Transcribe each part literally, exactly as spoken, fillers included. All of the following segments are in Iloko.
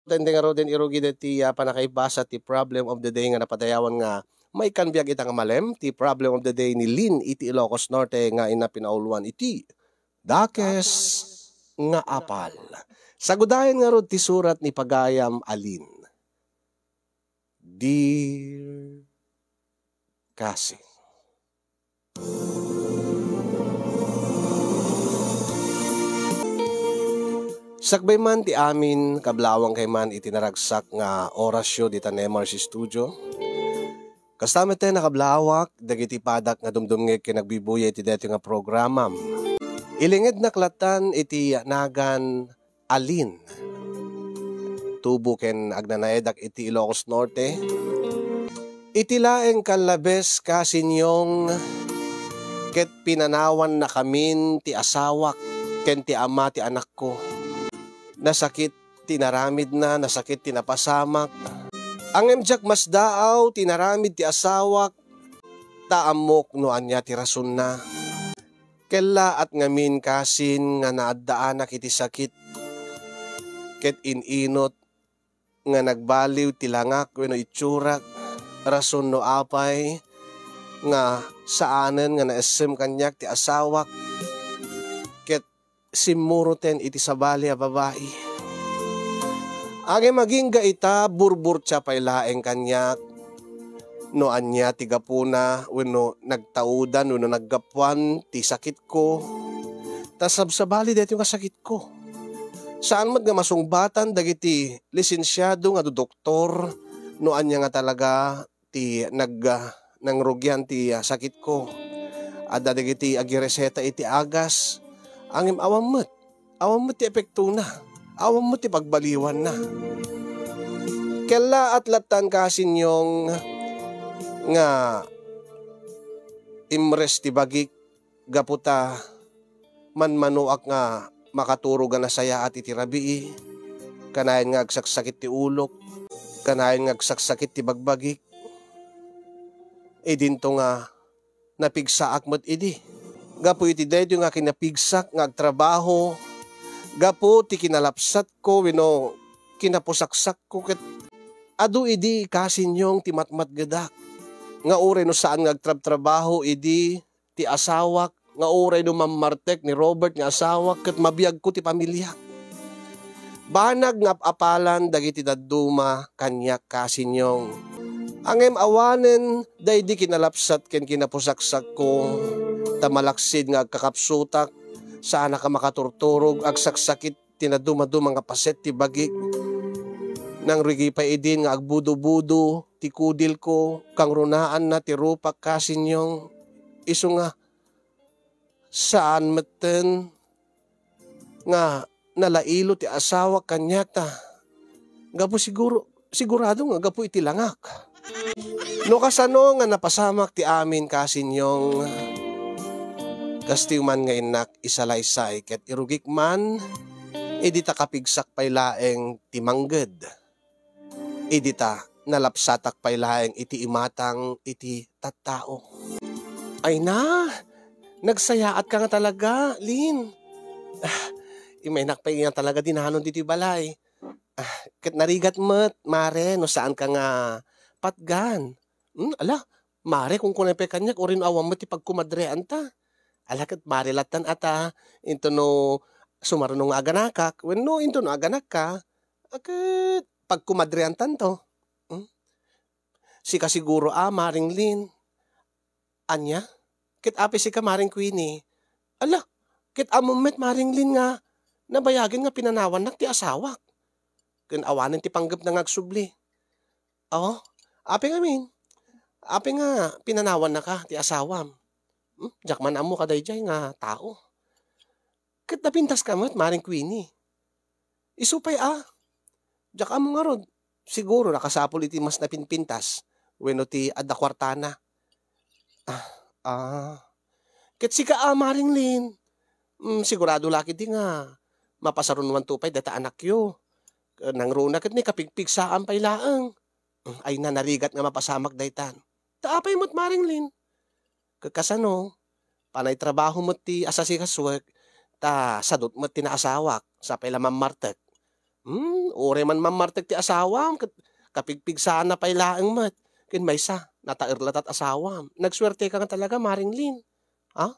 Tendeng ngaruden irugi deti, ah, pannakaibasa ti problem of the day nga napadayawan nga maikan biag ita nga malem, ti problem of the day ni Lynn iti Ilocos Norte nga inna pinauluan iti Dakes nga Apal. Sagudayen ngarud ti surat ni pagayam a Lynn. Dear Kasi. Sakbay man ti amin, kablawang kay man iti naragsak nga orasyo dita Nemar's Studio. Kasta met ten a kablawak, dagiti padak nga dumdumngeg ken agbibuyay iti daytoy nga programam. Ilingednak lattan iti nagan a Lynn. Tubo ken agnanaedak iti Ilocos Norte. Iti laeng kallabes, Kasinyong, ket pinanawannakamin ti asawak ken ti ama ti anakko. Nasakit ti inaramidna, nasakit ti napasamak. Ngem diak masdaaw ti inaramid ti asawak, ta ammok no ania ti rasonna. Kellaat ngamin, Kasin, nga naaddaanak iti sakit, ket in-inot nga nagbaliw ti langak wenno itsurak, rason no apay nga saanen nga naessem kaniak ti asawak, ket simmuroten iti sabali a babai. Ngem agingga ita, burburtia pay laeng kaniak no ania ti gapuna wenno nagtaudan wenno naggapuan ti sakitko. Ta sabsabali daytoy nga sakitko. Saan met nga masungbatan dagiti lisensiado nga dodoktor no ania nga talaga ti nag-, ah, nangrugian ti, ah, sakitko. Adda dagiti agireseta iti agas. Ngem awan met. Awan met ti epektona. Awan met ti pagbaliwanna. Kellaat lattan, Kasinyong, nga imres ti bagik gapu ta manmanoak nga makaturog a nasayaat iti rabii, kanayon nga agsaksakit ti ulok, kanayon nga agsaksakit ti bagbagik. Idinto nga napigsaak met idi. Gapu iti daytoy nga kinapigsak nga agtrabaho, gapu ti kinalapsatko wenno kinapusaksakko ket adu idi, Kasinyong, ti matmatgedak nga uray no saan nga agtrabtrabaho idi ti asawak nga uray no mammartek ni Robert nga asawak ket mabiagko ti pamiliak. Banag nga ap-apalan dagiti dadduma kaniak, Kasinyong. Ngem awanen daydi kinalapsat ken kinapusaksakko, ta malaksid nga agkakapsutak, saanak a makaturturog, agsaksakit ti nadumaduma nga paset ti bagik. Nangrugi pay idin nga agbudo-budo ti kudilko, kangrunaanna ti rupak, Kasinyong. Isu nga, saan metten nga nalailo ti asawak kaniak ta gapu siguro, sigurado nga gapu iti langak. No kasano nga napasamak ti amin, Kasinyong, kastoy man nga innak isalaysay ket irugik man idi ta kapigsak pay laeng ti mangged. Idi ta nalapsatak pay laeng iti imatang iti tattao. Ay na, nagsayaatka nga talaga, Lin. Ah, imaynak pay nga talaga dinanon ditoy balay. Ah, ket narigat met, mare, no saanka nga patgan. Hmm, ala, mare, kunkunay pay kaniak, uray no awan met ti pagkumadreanta. Ala, ket mare lattan ata, into no sumaruno nga aganakak, wenno into no aganakka, a, ket pagkumadreantanto. Hmm? Sika siguro a, Maring Lin. Ania? Ket apay sika, Maring Queenie? Ala, ket ammom met, Maring Lin, nga nabayagen nga pinanawannak ti asawak. Ken awanen ti panggepna nga agsubli. Aw, apay ngamin? Apay nga pinanawannaka ti asawam? Hmm? Diak man ammo kadaydiay nga tao. Ket napintaska met, Maring Queenie. Isu pay a, diak ammo ngarud. Siguro nakasapul iti mas napinpintas wenno ti adda kuartana. Ah, ah. Ket sika a, Maring Lin, mm, sigurado la ketdi nga mapasarunoanto pay dayta anakyo. Nangruna ket ni kapigpigsaan pay laeng. Mm, ay na, narigat nga mapasamak daytan. Ta apay met, Maring Lin? Ket kasano? Panay trabaho met ti asasikasoek, ta sadut met ti naasawak, sapay la mammartek. Hmm, uray man mammartek ti asawam, ket kapigpigsana pay laeng met. Ken maysa, nataer latat asawam. Nagsuerteka nga talaga, Maring Lin. Ha?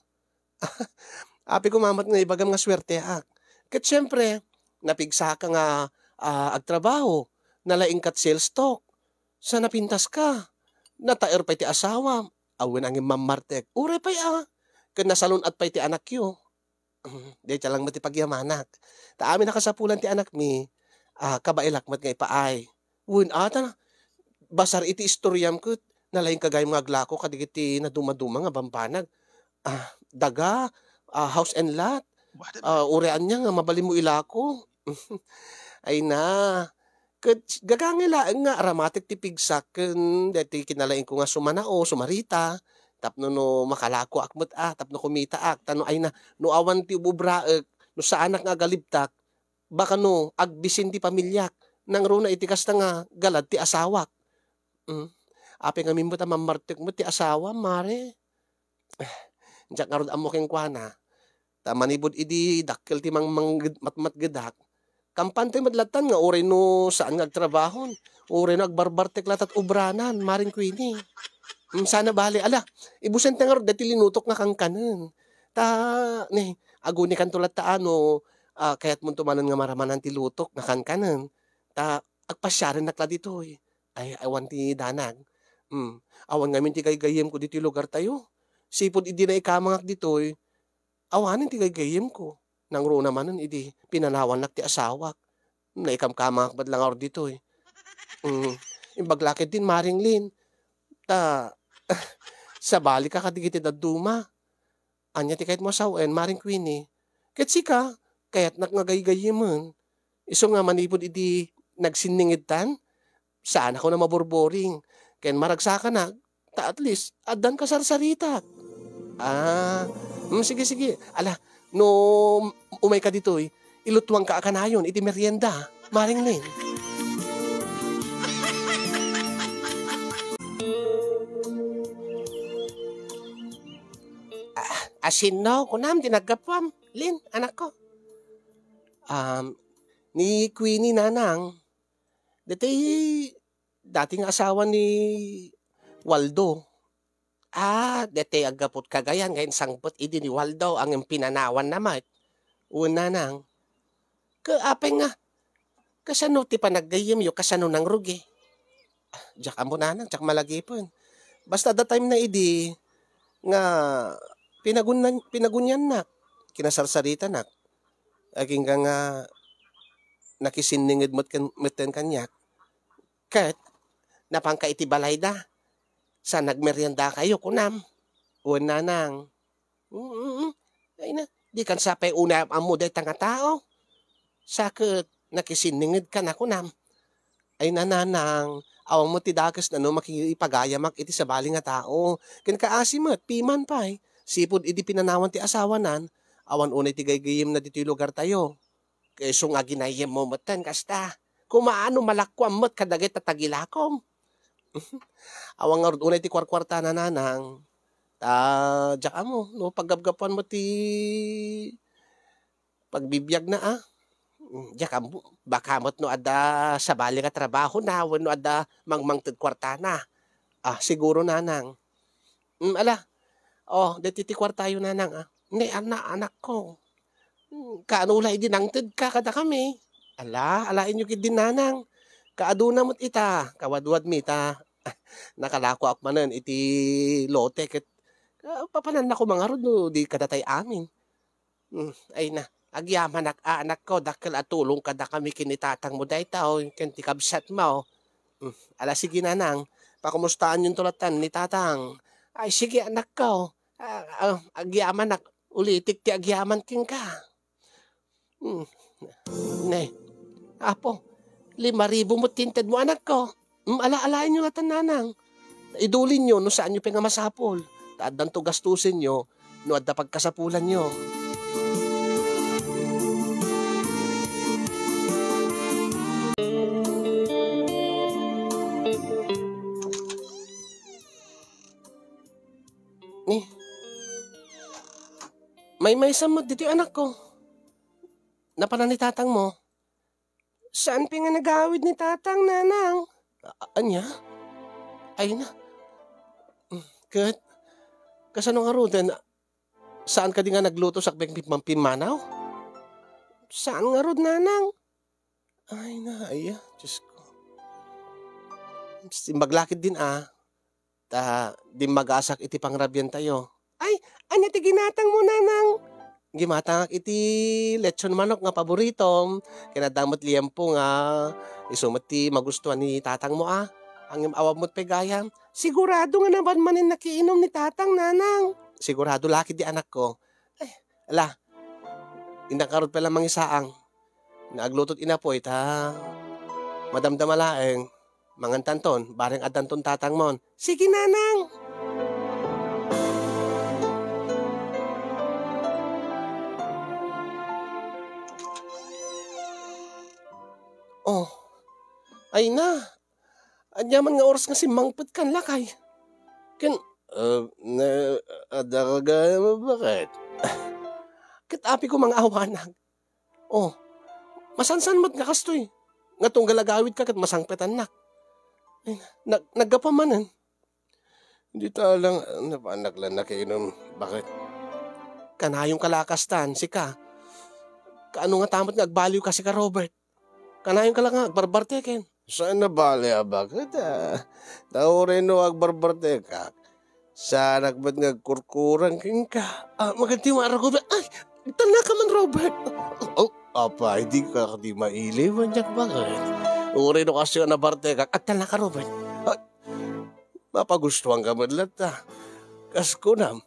Apay koma met nga ibagam nga suerteak. Ket siempre, napigsaka nga, ah, agtrabaho, nalaingkat sales talk. Sa napintaska, nataer pay ti asawam. Awan angin mammartek. Uray pay a. Ken nasalun-at pay ti anakyo. Dayta lang met ti pagyamanak. Ta amin a kasapulan ti anakmi, ah, kabaelak met nga ipaay. Wen a ta, basar iti istoriam ket nalaingka gayam nga aglako kadagiti nadumaduma nga bambanag. Ah, daga, ah, house and lot. What? Ah, uray ania nga mabalinmo ilako. Ay na. Ket gagangay laeng nga aramatek ti pigsak ken daytoy kinalaingko nga sumanao, sumarita, tapno no makalakoak met a, tapno kumitaak. Ta no ay na, no awan ti ububraek, no saanak nga agalibtak, baka no agbisin ti pamiliak, nangruna iti kasta nga galad ti asawak. Mm. Apay ngamin met a mammartek met ti asawam, Mare? Diak ngarud ammo kenkuana. Ta manipud idi dakkel ti mangmangged-, matmatgedak, kampantoy met lattan nga uray no saan nga agtrabahon, uray no agbarbartek latat obranan, Maring Queenie. Mm, sana bale. Ala, ibusenta ngarud daytoy linutok nga kankanen. Ta, ne, agunikanto latta a no, ah, kayatmonto manen nga maramanan ti lutok nga kankanen. Ta, agpasiarennak la ditoy. Ay, awan ti danag. Mm. Awan ngamin ti gaygayemko ditoy lugartayo. Sipud idi naikamangak ditoy, awanen ti gaygayemko. Nangruna manen idi pinanawannak ti asawak. Naikamkamangak met la ngarud ditoy. Mm. Imbag la ketdin, Maring Lin. Ta, sabalika kadagiti dadduma. Ania ti kayatmo a sawen, Maring Queenie? Ket sika, kayatnak nga gaygayemen. Isu nga manipud idi nagsinningedtan, saanakon a maburboring. Ken maragsakanak, ta at least, addan kasarsaritak. Ah, mm, sige, sige. Ala, no umayka ditoy, ilutuanka a kanayon iti merienda, Maring Lin. Ah, asinno, kunam, ti naggapuam, Lin, anakko? Um, ni Queenie, nanang, dati, dati nga asawa ni Waldo. Ah, dati aggapu ti Cagayan nga insangpet idi ni Waldo, ngem pinanawanna met. Wen, nanang. Ke, apay nga, kasano ti panaggayyemyo, kasano nangrugi? Ah, diak ammo, nanang, diak malagipen. Basta adda time na idi nga pinagunnan-, pinaguniannak, kinasarsaritanak. Agingga nga nakisinninged met ken-, metten kaniak. Ket napanka iti balayda, sa nagmeriendakayo, kunam. Wen, nanang. Mm, mm, mm. Ay na, dikan sa pay unay am-ammo dayta nga tao. Sa ket nakisinningedka na, kunam. Ay na, nanang, awan met ti dakes na no makipagayamak iti sabali nga tao. Ken kaasi met, piman pay, sipud idi pinanawan ti asawanan, awan unay ti gaygayemna ditoy lugartayo. Isu nga ginayyemmo metten kasta. Kumaano malakkuam met kadagita tagilakom? Awan ngarud unay ti kuarkuartana, nanang. Ta, diak ammo, no paggapgapuan met ti pagbibiagna, a. Mm, diak ammo, baka met no adda sabali nga trabahona wenno adda mangmangted kuartana. Ah, siguro, nanang. Mm, ala. Oh, deti ti kuartayo, nanang, a. Ne, ana-, anakko. Hmm, kaano la idi nangtedka kadakami? Ala, alaenyo ketdin, nanang. Kaaduna met ita, kawadwadmi ta nakalakoak manen iti lote ket, ah, papanannako mangarud no di kadatay amin. Hmm, ay na, agyamanak a, anakko, dakkel a tulong kadakami ken ni tatangmo daytoy, ken ti kabsatmo. Hmm, ala, sige, nanang, pakomustaanyonto lattan ni tatang. Ay, sige, anakko. Ah, ah, agyamanak, ulitek ti agyaman kenka. Hmm. Ne. Apo, lima ribu met ti intedmo, anakko. Hmm, ala-alaenyo latta, nanang. Idulinyo no saanyo pay nga masapul. Ta addanto gastusenyo no adda pagkasapulanyo. Ni, maymaysa met ditoy, anakko. Napanan ni tatangmo. Saan pay nga nagawid ni Tatang, Nanang? A-, ania? Ay na. Ket, kasano ngaruden? Saan kadi nga nagluto sakbay pim-, pimmanaw? Saan ngarud, Nanang? Ay na, aya, Diyos ko. Simbag la ketdin, a. Ta dimmagasak iti pangrabiantayo. Ay, ania ti ginatangmo, Nanang? Gimatangak iti lechon manok nga paboritom. Ken adda met liempo nga isu met ti magustuhan ni tatangmo, a. Ngem awan met pay gayam. Sigurado nga naman manen nakiinom ni Tatang, Nanang. Sigurado la ketdi, anakko. Ay, ala. Innak ngarud pay la mangisaang. Naagluto't inapoy ta madamdama laeng. Mangantanton, bareng addanton tatangmon. Sige, Nanang. Oh, ay na. Ania man nga oras nga simmangpet kan lakay? Ken, uh, na, adda ka gayam, bakit? Ket apay ko nga awanag. Oh, masansan met nga kastoy. Nga tunggal agawidka ket masangpetannak. Ay, nag-, naggapuam manen. Dita lang, napanak lang nakiinom. Bakit? Kanayonka la kastan, sika. Kaano ngata met nga agbaliwka, sika, Robert? Kanayonka la nga agbarbarteken. Saan nabali a bakit, a? Ta uray no agbarbartekak, saanak met nga agkurkurang kenka. A, maganti, Robert. Ay, agtalnaka man, Robert. Oh, apay, dika kadi mailiw, aniak, bakit? Uray no kasdiay a nabartekak, agtalnaka, Robert. Ay, mapagustuanka met latta. Kas kunam,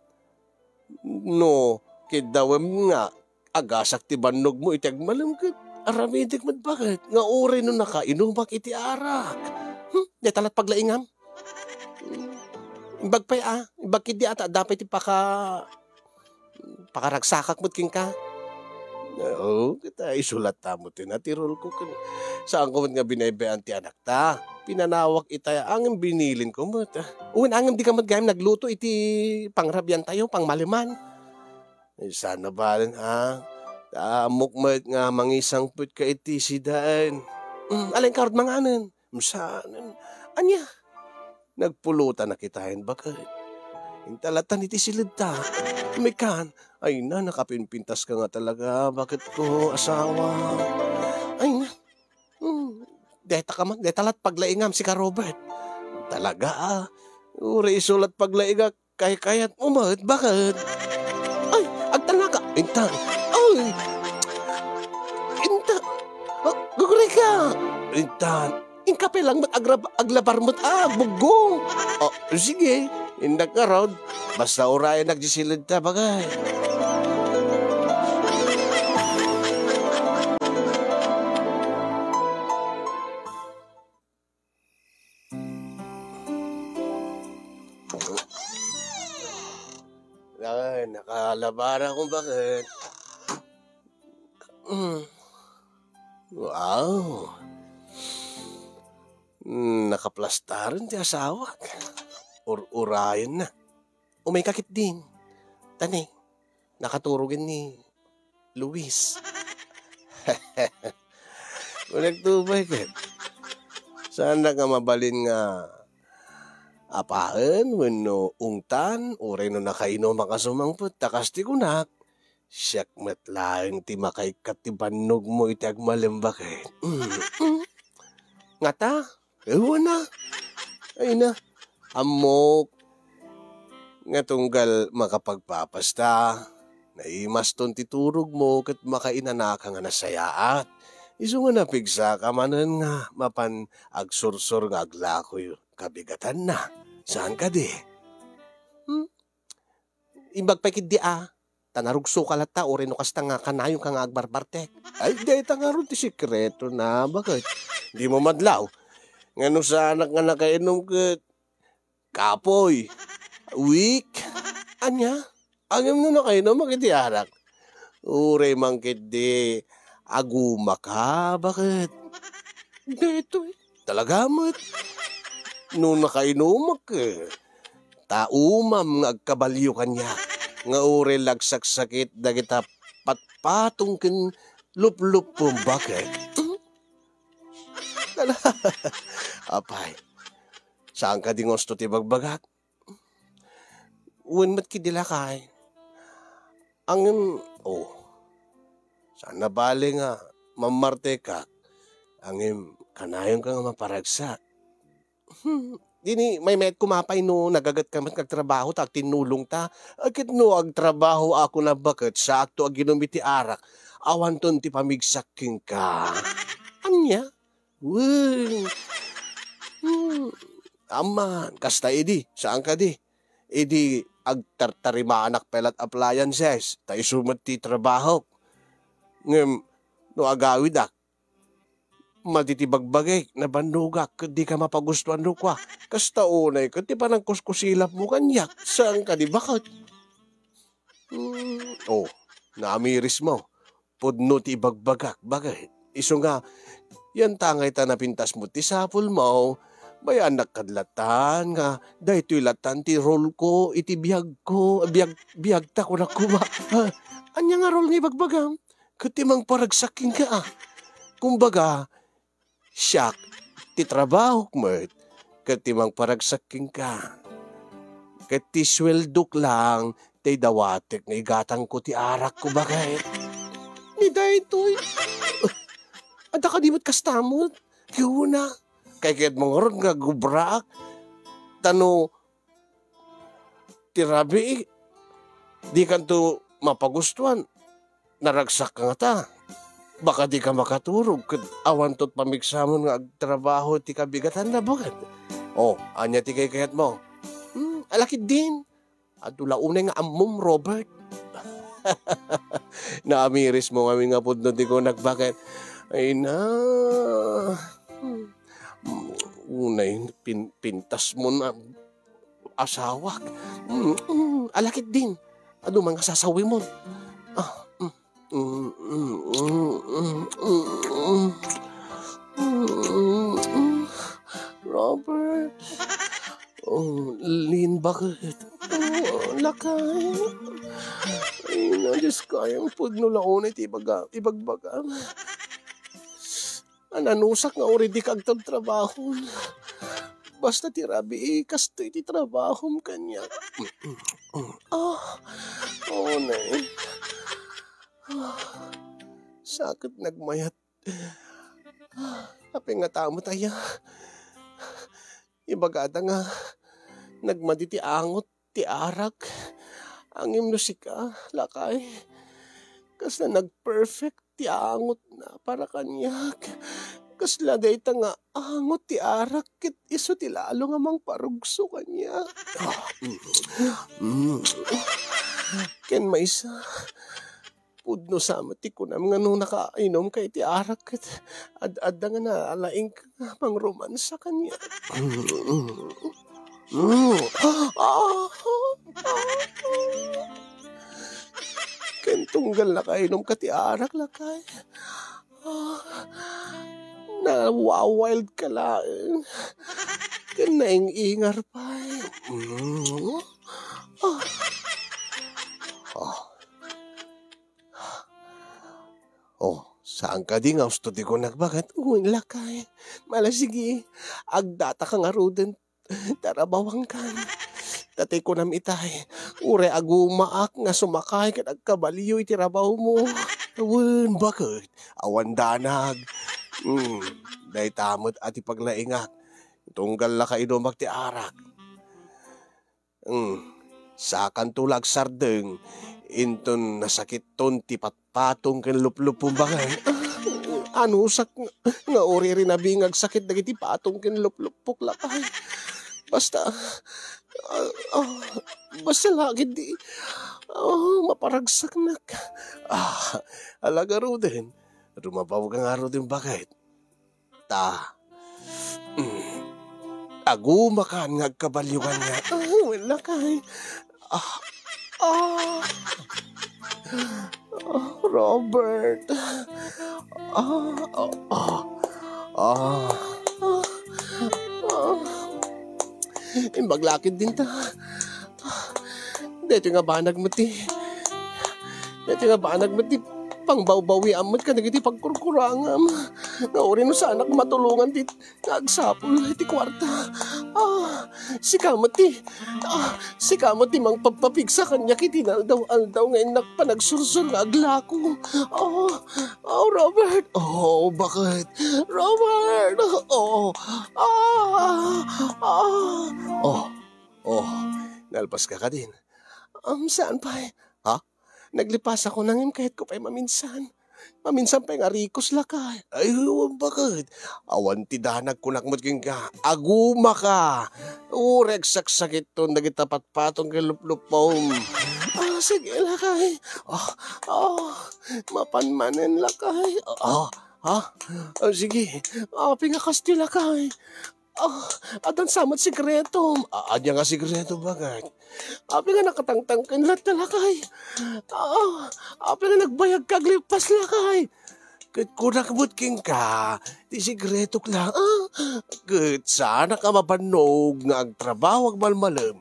no kiddawem nga agasak ti bannogmo iti agmalem ket aramidek met, bakit, nga uray no nakainomak iti arak. Hmm, dayta lat paglaingam. Imbag pay, a, imbag ketdi a ta adda pay ti paka-, pakaragsakak met kenka. Oo, ket, a, isu latta met ti natirolko ken saanko met nga binaybay-an ti anakta. Pinanawak itay, ngem binilinko met. Wen, ngem dika met gayam nagluto iti pangrabiantayo, pangmaleman. Ay, saan nabalen, a? Ta ammok met nga mangisangpetka iti sidaen. Mm, alaen ngarud manganen? Saan? Ania? Nagpulutan a kitaen, bakit? Intalatan iti siledta. Mekan, ay na, nakapinpintaska nga talaga, bakit ko, asawa? Ay na. Hmm, dayta ka man, dayta lat paglaingam, sika, Robert. Talaga, a. Uray isu lat paglaingak, kaykayatmo met, bakit? Ay, agtalnaka. Intan. Ay! Intan. A, gugurika. Intan. Inka pay lang met agrab-, aglabar met, a, agbuggo. O, sige. Innak ngarud. Basta urayen agdisilid ta, bagay. Ay, nakalabara kung bakit. Mm. Wow. Mm, nakaplastaren ti asawak. Ur-urayen na. Umayka ketdin. Tani, nakaturogen ni Luis. Kunak, tubay ket. Saan nga mabalin nga apaen wenno ungtan, uray no nakainom a kasumangpet, ta kas ti kunak, siak met laeng ti makaikkat ti bannogmo iti agmalem, bakit? Mm, mm. Ngata? Ewan na. Ay na. Ammok nga tunggal makapagpapasta, naimaston ti turogmo ket makainanaka nga nasayaat. Isu nga napigsaka manen nga mapan agsursor nga aglakoy kabigatanna. Saan kadi? Hmm? Imbag pay ketdi a, ta narugsoka latta, uray no kasta nga kanayonka nga agbarbartek. Ay, dayta ngarud ti sekretona, bakit? Dimo madlaw. Nga no saanak nga nakainom ket kapoy, weak. Ania? Ngem no nakainom iti arak, uray man ketdi agumaka, bakit? Daytoy. Talaga met. No nakainumak, eh, ta umam nga agkabalio kaniak, nga uray la agsaksakit dagita patpatong ken lupluppom, bakit? Hmm? Apay, saan kadi nga usto ti bagbagak? Wen met ketdi, lakay. Ngem, oh, saan a bale nga mammartekak, ngem kanayonka nga maparagsak. Hmm, dini, maymayat koma pay no nagagetka met nga agtrabaho ta agtinnulongta. Ket no agtrabahoak a baket, saakto a ginum iti arak, awanton ti pamigsak kenka. Ania? Wen. Hmm, amman, kasta idi, saan kadi? Idi agtartarimaanak pay la't appliances, ta isu met ti trabahok. Ngem, no agawidak, madi ti bagbagik, nabannogak, ket dika mapagustuan no kua. Kasta unay ket ti panangkuskusilapmo kaniak, saan kadi baket? Hmm, oh, naamirismo. Pudno ti ibagbagak, baket. Isu nga, yanta ngay ta napintasmo ti sapulmo, bayaannak kad latan nga daytoy latan ti role ko iti biagko, biag-, biagta, kunak koma. Ah, ania nga role nga ibagbagam? Ket ti mangparagsak kenka, ah. Kumbaga, siak ti trabahok met ket ti mangparagsak kenka. Ket ti sueldok lang ti dawatek nga igatangko ti arakko, baket. Ni daytoy. Adda kadi met kasta met. Ti una, kaykayatmo ngarud nga agubraak. Ta no ti rabii, dikanto mapagustuan, naragsak ka ngata. Baka dika makaturog ket awanto ti pamigsamon nga agtrabaho ti kabigatanna, baket. Oh, ania ti kaykayatmo? Hmm, ala ketdin. Adu la unay nga ammom, Robert. Naamirismo ngamin nga pudno ti kunak, baket. Ay na. Hmm. Unay pin-, pintasmon a asawak. Mm, mm, ala ketdin. Adu man nga sasawimon. Ah, mm, mm, mm, mm, mm, mm, mm, mm. Robert. Oh, Lynn, baket? Oh, lakay. Ay, na, Diyos ko, ay, ang pudno la unay ti ibaga-, ibagbagam. Ananusak nga uray dika agtrabtrabaho. Basta ti rabii, kastoy ti trabahom kaniak. Ah, unay. Ah, saket nagmayat. Ah, apay ngata met aya? Ibagada nga nagmadi ti angot ti arak. Ngem no sika, lakay, kasla nagperfect ti angotna para kaniak. Kasla dayta nga angot ti arak ket isu ti lalo nga mangparugso kaniak. Ah, mm, mm. Ken maysa, pudno sa met ti kunam nga no nakainomka iti arak ket ad-adda nga nalaingka nga mangromansa kaniak. Mm. Ah, ah, ah. Ken tunggal nakainomka ti arak, lakay. Ah, nawa-wild ka laeng. Ken naing-ingar pay. Mm. Ah. Ah. Oh, saan kadi nga usto ti kunak, baket? Wen, lakay. Ala, sige. Agdata ka ngaruden. Tarabawankan. Tatay kunam itay, uray agumaak nga sumakay ket agkabalio iti trabahom. Wen, baket? Awan danag. Hmm, dayta met a ti paglaingak. Tunggal la kainumak ti arak. Hmm, sakanto la agsardeng, inton nasakitton ti patpatong ken lupluppom, baket. Anusak nga, nga uray rinabing agsakit dagiti patong ken lupluppok, lakay. Basta, ah, ah, basta la ketdi, ah, maparagsaknak. Ah, ala ngaruden, rumabaw ka ngaruden, baket. Ta, mm, agumakan nga agkabaliokan nga. Ah, wen, lakay. Ah, ah. Ah, Robert. Ah, ah, ah. Ah, ah, ah. Imbag la ketdin ta. Daytoy nga banag met ti, daytoy nga banag met ti pangbawbawiam met kadagiti pagkurkurangam. Nga uray no saanak matulongan dit nga agsapul iti kuarta. Ah, sika met ti, ah, sika met ti mangpagpapigsa kaniak iti inaldaw-aldaw nga innak panagsursur nga aglako. Ah, oh, Robert. Oh, bakit? Robert. Oh, ah, ah. Oh, oh, nalpas ka kadin. Um, saan pay? Ha? Naglipasakon ngem kayatko pay maminsan. Maminsan pay nga rikos, lakay. Ay, awan bakit. Awan ti danag kunak met kenka. Agumaka. Uray agsaksakitton dagita patpatong ken luplupom. Ah, sige, lakay. Ah, ah, mapan manen, lakay. Ah, ah, ah, sige. Apay nga kastoy, lakay? Ah, addan sa met sekretom. Ah, ania nga sekreto, bakit? Apay nga nakatangtangken latta, lakay? Ah, apay nga nagbayag ka aglippas, lakay? Ket kunak met kenka, ti sekretok la, ah, ket saanak a mabannog nga agtrabaho agmalmalem.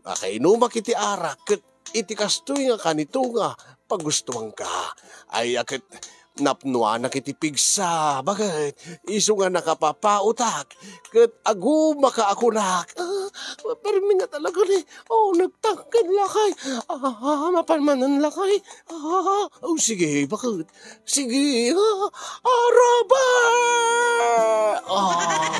Nakainumak iti arak, ket iti kastoy nga kanito nga pagustuanka. Ay, a ket napnoanak iti pigsa, bakit? Isu nga nakapapaotak, ket agumaka a kunak. Ah, permi nga talaga ni, oh, nagtangken, lakay. Ah, mapan manen, lakay. Ah, oh, sige, bakit? Sige, ah, ah, Robert! Ah.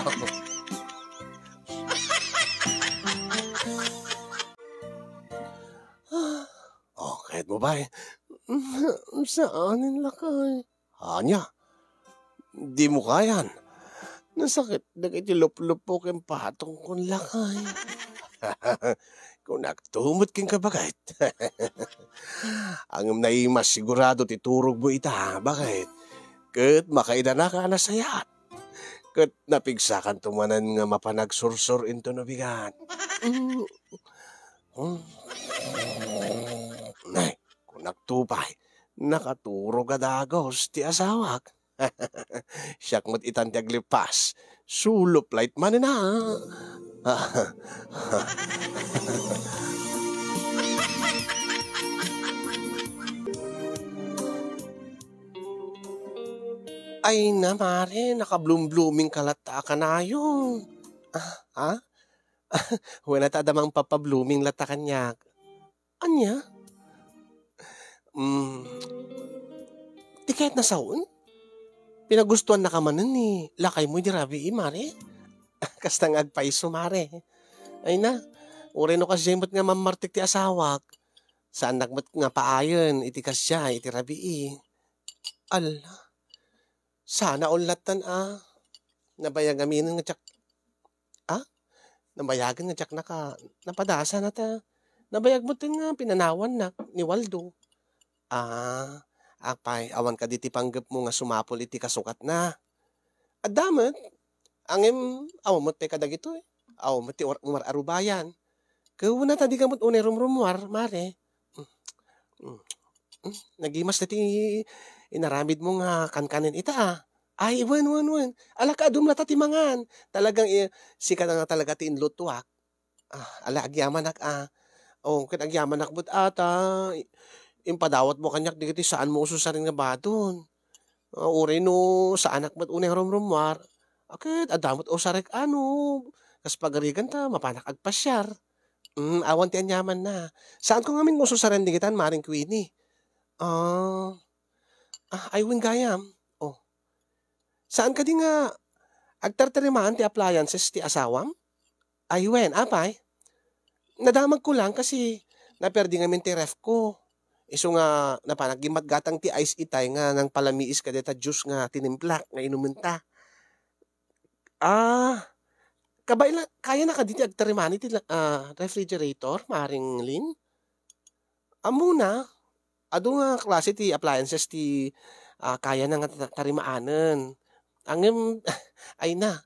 Oh, kayatmo pay? Saanen, lakay. Ania? Dimo kayan? Nasakit dagiti luplupo ken patongkon, lakay. Kunakto met kenka, bakit? Ngem naimas sigurado ti turogmo ita, bakit? Ket makaidanaka a nasayaat. Ket napigsakanto manen nga mapan agsursur inton ubigat. Mm. Hmm. Ay, kunakto pay, nakaturog a dagus ti asawak. Siak met itan ti aglippas. Sulup light manen a. Ay na, mare, nakablum-blooming ka latta a kanayon. Ah, ah? Wen a ta adda mangpapablooming latta kaniak. Ania? Mm, ti kayatna sawen? Pinagustuannaka manen ni lakaymo idi rabii, mare? Kasta nga agpayso, mare. Ay na, uray no kasdiay met nga mammartek ti asawak, saannak met nga paayen iti kasdiay iti rabii. Alla, sana all lattan a. Nabayag aminen nga diak, ah? Nabayagen nga diak naka-, napadasana ta. Nabayag met nga pinanawannak ni Waldo. Ah, apay, awan kadi ti panggepmo nga sumapul iti kasukatna? Adda met. Ngem, awan met pay kadagitoy. Awan met ti umar-, umar-arubayan. Kuna ta dika met unay rumrumuar, mare. Mm. Mm. Mm. Nagimas daytoy inaramidmo nga kankanen ita, ah. Ay, wen, wen, wen. Ala, kaadum latta ti mangan. Talagang, eh, sika na nga talaga ti inlutuak. Ah, ala, agyamanak, ah. Oh, ket agyamanak met ata. I-, impadawatmo kaniak dagiti saanmo ususaren nga baton. Ah, uray no saanak met unay rumrumuar, a ket adda met usarek, ano, kas pagarigan ta mapanak agpasiar. Mm, awan ti aniamanna. Saanko ngamin nga ususaren digitan, Maring Queenie. Ah, ah, ay wen gayam. Oh. Saan kadi nga agtartarimaan ti appliances ti asawam? Ay wen, apay? Nadamagko lang kasi naperdi ngamin ti ref ko. Isu nga napanak gimmatgatang ti ice itay nga nangpalamiis kadayta juice nga tinimplak nga inumenta. Ah, kabay la, kayana kadi ti agtarimani ti la-, ah, refrigerator, Maring Lin? Ammona, adu nga klase ti appliances ti, ah, kayana nga ta-, tarimaanen. Ngem, ay na,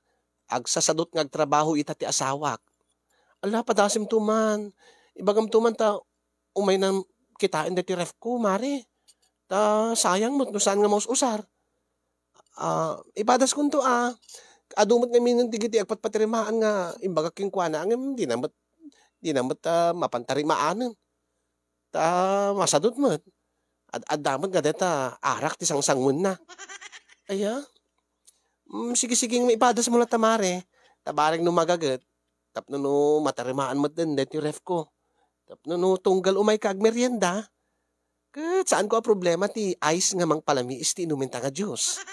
agsasadut nga agtrabaho ita ti asawak. Ala, padasimto man. Ibagamto man ta umaynan kitaen daytoy ref ko, mare. Ta sayang met no saan nga maus-usar. Ah, ipadaskonto, ah. Adu met ngamin dagiti agpatpatirimaan nga imbagak kenkuana, ngem dina met, dina met, ah, mapan tarimaanen. Ta masadut met. Ad-, adda met nga dayta arak ti sangsanguenna. Aya? Mm, sige, sige, maipadas mo latta, mare. Ta barek no magaget. Tapno no matarimaan met den daytoy ref ko. Tapno no tunggal umayka agmerienda, ket saanko a problema ti ice nga mangpalamiis ti inuminta nga juice.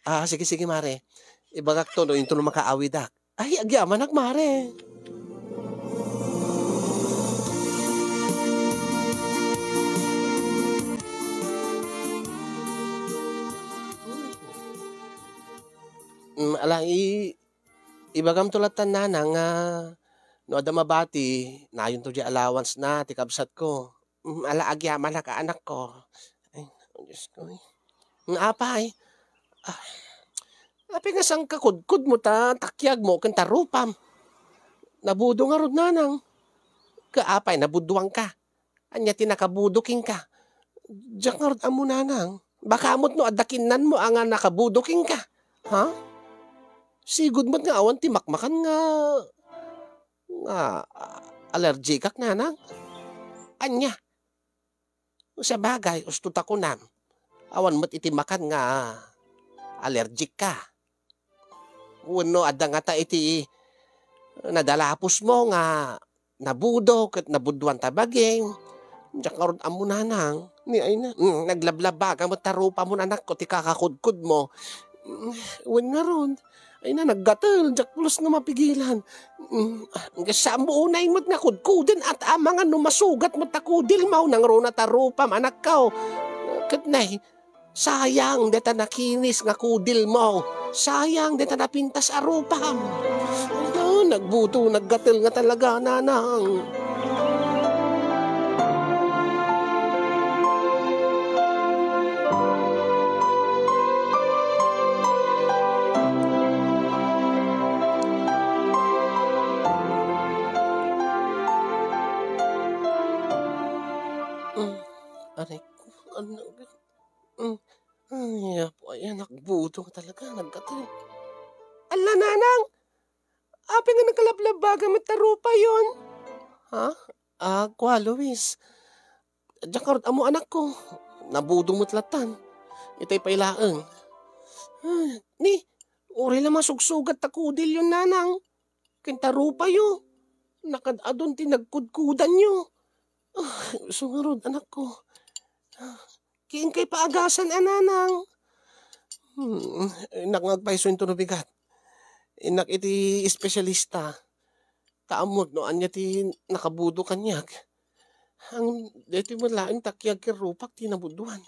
Ah, sige, sige, mare. Ibagakto no intono makaawidak. Ay, agyamanak, mare. Mm, ala, i-, ibagamto latta, nanang, nga no adda mabati, nayonto diay allowance na ti kabsatko. Mm, ala, agyamanak a anakko. Ay, Diosko, eh. Nga apay? Ah, apay nga saan ka kudkudmo ta takiagmo ken ta rupam? Nabudo ngarud, nanang. Ka apay, nabudoanka? Ania ti nakabudo kenka? Diak ngarud ammo, nanang. Baka met no adda kinnanmo a nga nakabudo kenka. Ha? Sigud met nga awan ti makmakan nga, nga, ah, allergikak, nanang. Ania? Sabagay, usto ta kunam, awan met iti makan nga allergic ka. Wenno adda ngata iti nadalapusmo nga nabudo ket nabudoan ta bagim? Diak ngarud ammo, nanang. Ni ay na, mm, naglablabaka met ta rupamon, anakko, ti kakakudkudmo. Mm, wen ngarud. Ay na, naggatel, diak pulos nga mapigilan. Mm, ah, saanmo unay met nga kudkuden at amangan no masugat met ta kudilmo, nangruna ta rupam, anakko. Ket nay, sayang deta nakinis nga kudilmo. Sayang deta napintas a rupam. Ay na, nagbudo, naggatel nga talaga, nanang. Mm, aray ko, ano, mm, ay, apo, ay, anak, buto nga talaga, nagkatay. Ala, nanang! Apay nga nagkalablabbaga met ta rupayon? Ha? Ah, kua, Luis. Diak ngarud ammo, anakko. Nabudo met lattan. Itay pay laeng. Ah, ni, uray la masugsugat ta kudilyon, nanang. Ken ta rupayo. Nakad-adun ti nagkudkudanyo. Ah, isu ngarud, anakko. Ken kay paagasan a, nanang. Hmm, innak nga agpayso intono bigat. Innak iti espesyalista. Ta ammok no ania ti nakabudo kaniak. Ang daytoy met laeng takiag ken rupak ti nabudoan.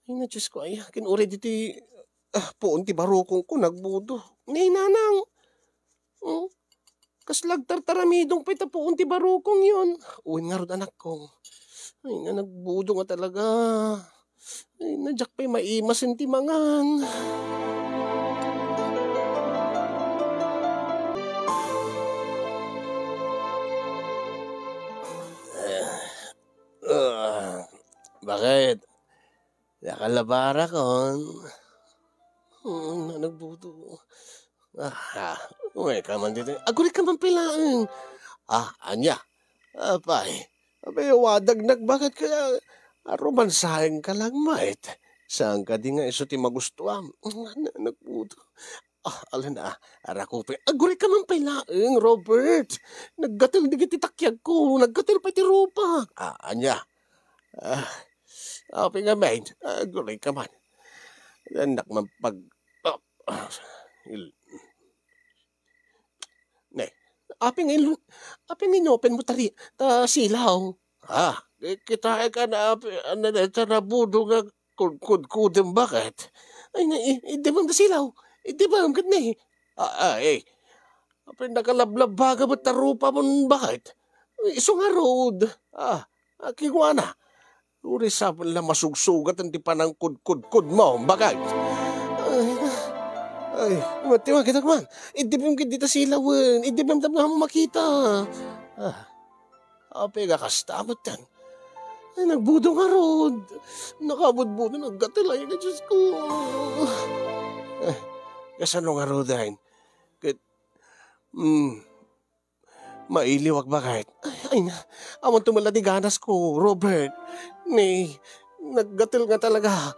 Ay na, Diosko, ay, ken uray ditoy, ah, puon ti barukongko nagbudo. Nay, nanang. Hmm? Kasla agtartaramidong pay ta puon ti barukongyon. Wen ngarud, anakko. Ay na, nagbudo nga talaga. Ay na, diak pay maimasen ti mangan. Ah, bakit? Nakalabarakon? Hmm, nagbudo. Ah, ah, umayka man ditoy. Aguray ka man pay laeng. Ah, ania? Apay, apay, wadagnak, bakit kaya aruman saeng ka lang, mait? Saan ka di nga isu ti magustuam? Hmm, na-, nagbudo. Ah, ala na, ah, arakupay. Aguray ka man pay laeng, Robert. Naggatel dagiti takiagko. Naggatel pay ti rupak. Ah, ania? Ah, apay nga, mait? Aguray ka man. Annak man pag-, ah, ah, il-, ne, apay nga il-, apay nga inopen mo tari-, ta silaw? Ah, ki-, kitaek a naapi-, a na-, ta nabudo nga kud-, kudkudem, bakit? Ay, na, i-, idimem ta silaw. Idimem ket ne. Ah, ah, eh. Apay, nakalablabbaga met ta rupamon, bakit? Isu ngarud. Ah, ah, kinkuana. Uray sa la masugsugatan ti panangkudkudkodmo, bakit? Ay, ay, matiwa, kita man. Idimem ket dita silawen. Idimem tapno makita. Ah. Apay nga kasta met yan? Ay, nagbudo ngarud. Nakabudbudo, naggatel, ay, Diosko. Eh, kasano ngaruden? Ket, mm, mailiwak, bakit? Ay, ay na, awan to man la ti ganasko, Robert. Ni, naggatel nga talaga.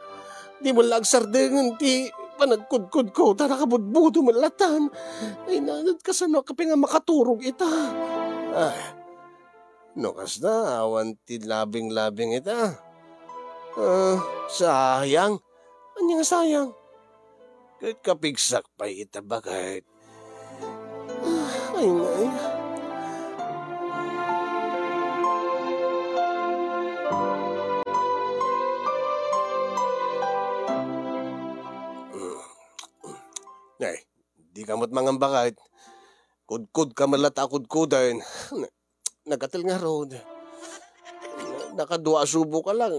Di man la agsardengen ti panagkudkudko, ta nakabudbudo met latta. Ay, na, kasano ka pay nga makaturog ita? Ah, no kasta, awan ti labing-labing ita. Ah, sayang. Ania nga sayang? Ket kapigsak pay ita, baket. Ah, ay, ay. Ay, di ka met mangamba ket kudkod ka met latta a kudkoden. Nagatel ngarud. Nakadua a subo ka lang.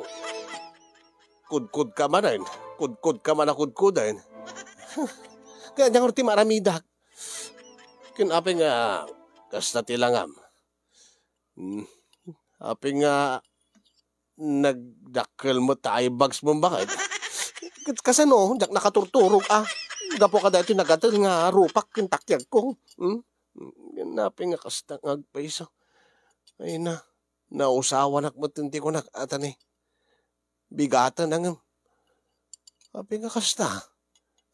Kudkod ka manen. Kudkod ka man a kudkoden. Kaya diyan ti maaramidak. Ken apay nga kasta ti langam? Hmm. Apay nga nagdakkel met ta eye bags mo, baket? Ket kasano, diak nakaturturog, a? Gapu kadaytoy nagatel nga rupak ken takiagko. Hmm? Ken apay nga kasta nga agpayso? Ay na, nausawanak met ti kunak, atani. Bigaten a ngem. Apay nga kasta?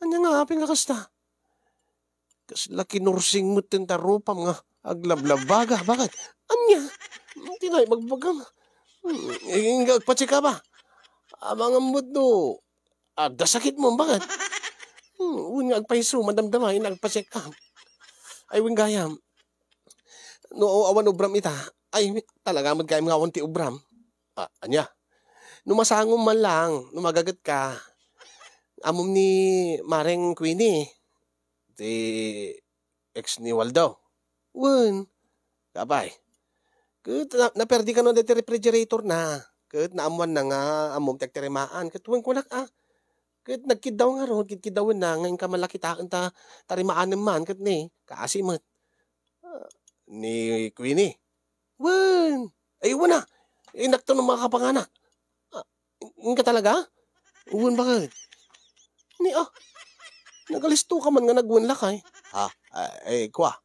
Ania nga apay nga kasta? Kasla kinursing met ti rupam nga aglablabaga, baket? Ania? Ti naibagbagam. Hmm, inka agpacheck-up a. Amangan met no adda sakit mo, baket? Hmm, wen nga agpayso, madamdama, inka agpacheck-up. Ay, wen gayam. No awan ubram ita, ay, talaga met gayam nga awan ti ubram. Ah, ania? No masangom man lang, no magaget ka, ammom ni Mareng Queenie, ti ex ni Waldo. Wen, apay. Ket na-, naperdi kano daytoy refrigerator na. Ket naammoanna nga ammom ti agtarimaan. Ket wen kunak, a. Ket nagkiddaw ngarud, ket kiddawenna nga inka man la kitaen ta tarimaanem man, ket ni, kaasi met. Ah, ni Queenie. Wen! Ay, wen a. Inakto no makapanganak. Ah, inka talaga? Wen, baket? Ni, ah, nagalisto ka man nga nagwen lakay. Ha? Ah, eh, kwa.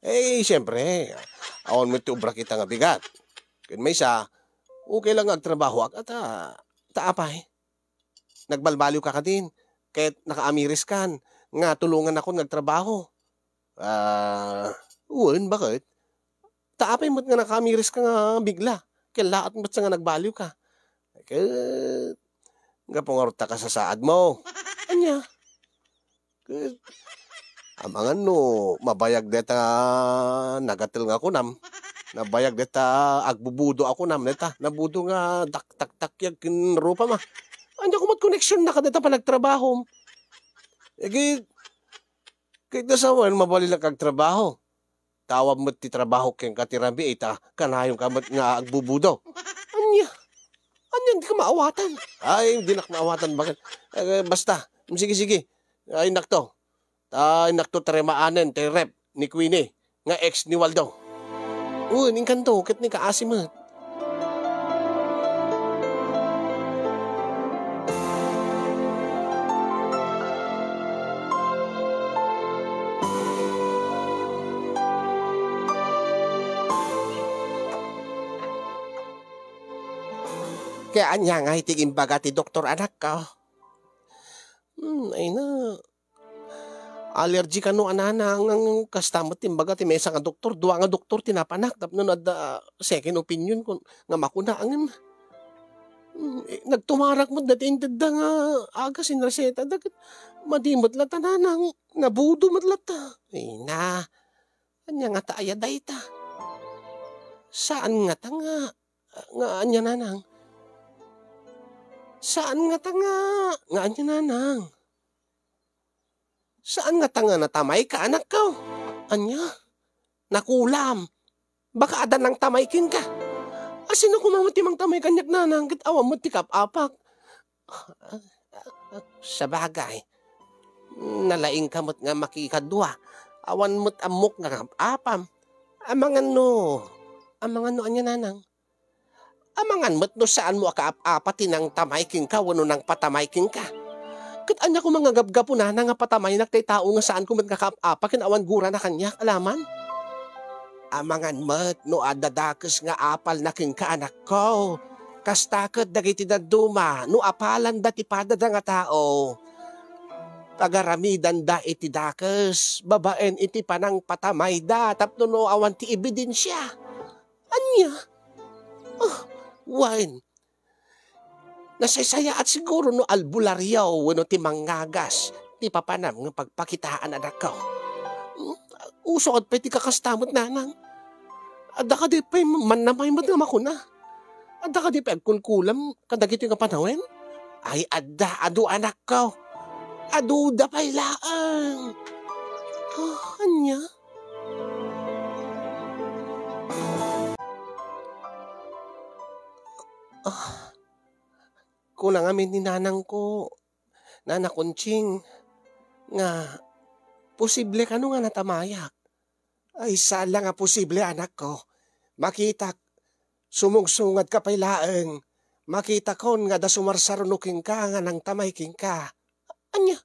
Eh, siyempre, awan met ti obra kita nga bigat. Ken maysa, okay lang nga agtrabahoak, ta, ta apay. Nagbalbaliw ka kadin, ket nakaamiris kan nga tulongannakon nga agtrabaho. Ah, wen, baket? Ta apay met nga nakaamiris ka nga bigla? Kellaat met sa nga nagbaliw ka. Ket, gapu ngarud ta kasasaad mo. Ania? Ket, amangan no, mabayag deta nagatel nga kunam. Nabayag deta agbubudo a kunam, deta nabudo nga daktaktakyag ken rupam a. Ania koma ti koneksionna kadeta panagtrabahom? Ket, ket no sawen, mabalin ka agtrabaho. Ta awan met ti trabaho kenka ti rabii, ta kanayonka met nga agbubudo. Ania? Ania, dika maawatan? Ay, dinak maawatan, baket? Eh, basta. Sige, sige. Ay, nakto. Ta, ay, nakto, tarimaanen ti ref ni Queenie nga ex ni Waldo. Wen, inkanto, ket ni kaasi met. Kaya ania nga iti imbaga ti doktor, anakko? Hmm, ay na. Allergy kano a nanang, kasta met ti imbaga ti maysa nga doktor, dua nga doktor ti napanak tapno no adda second opinion kun nga makuna, ngem, mm, eh, nagtumarak met dati intedda nga agas inresetada ket madi met latta nanang, nabudo met latta. Ay na, ania ngata aya dayta? Saan ngata nga, nga ania nanang? Saan ngata nga, nga ania nanang? Saan ngata nga natamay ka, anakko? Ania? Nakulam. Baka adda nangtamay kenka. A, sino koma met ti mangtamay kaniak, nanang, ket awan met ti kaap-apak? Sabagay, nalaingka met nga makikadua. Awan met ammok nga kaap-apam. Amangan no, amangan no ania, nanang? Amangan met no saanmo a kaap-apa ti nangtamay kenka wenno nangpatamay kenka. Ket ania koma nga gapgapuna nga patamaynak tay tao nga saanko met nga kaap-apa ken awan gurana kaniak, alaman? Amangan met no adda dakes nga apalna kenka, anakko. Kasta ket dagiti dadduma, no apalanda ti padada nga tao, pagaramidanda iti dakes babaen iti panangpatamayda tapno no awan ti ebidensia. Ania? Ah, wen, nasaysayaat siguro no albularyo wenno ti mangngagas ti papanam nga pagpakitaan, anakko. Hmm, uso ket pay ti kakasta met, nanang. Adda kadi pay mannamay met nga makuna? Adda kadi pay agkulkulam kadagitoy nga panawen? Ay, adda, adu, anakko. Aduda pay laeng. Ah, ania? Ah, kuna ngamin ni nanangko, Nana Conching, nga posible kano nga natamayak? Ay, saan la nga posible, anakko. Makitak, sumungsungadka pay laeng. Makitakon nga adda sumarsaruno kenka nga nangtamay kenka. Ania?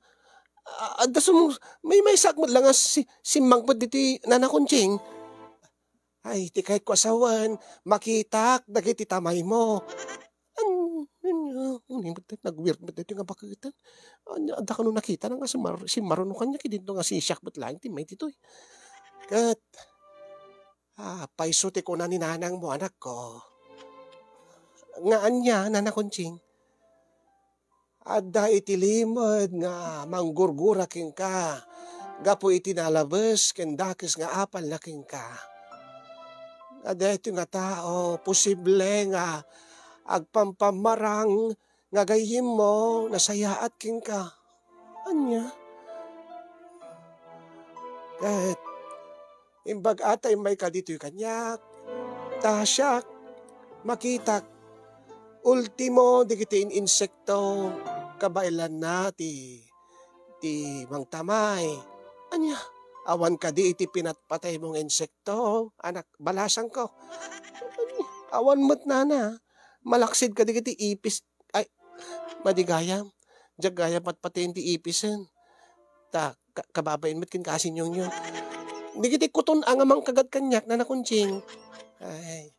A-, adda sumung-, maymaysaak met la nga si-, simmangpet ditoy Nana Conching. Ay, ti kayatko a sawen, makitak dagiti tamaymo. An-, an-, nagweird met daytoy nga baketen. Ania, adda kano nakitana nga simmar-, simmaruno kaniak, idinto nga sisiak met laeng ti immay ditoy. Ket, ah, payso ti kuna ni nanangmo, anakko. Nga ania, Nana Conching? Adda iti limed nga manggurgura kenka gapu iti nalabes ken dakes nga apalna kenka. Nga daytoy nga tao, posible nga agpampammarang nga gayyemmo, nasayaat kenka. Ania? Ket imbag-a ta immayka ditoy kaniak, ta siak, makitak, ultimo dagiti in-insekto, kabaelanna ti, ti mangtamay. Ania? Awan kadi iti pinatpataymo nga insekto, anak, balasangko? Awan met, nana. Malaksid kadi iti ipis, ay, madi gayam. Diak gayam patpatayen ti ipisen. Ta, ka-, kababain met ken kaasinyongyo. Dagiti kuton a nga mangkagat kaniak, Nana Conching. Ay.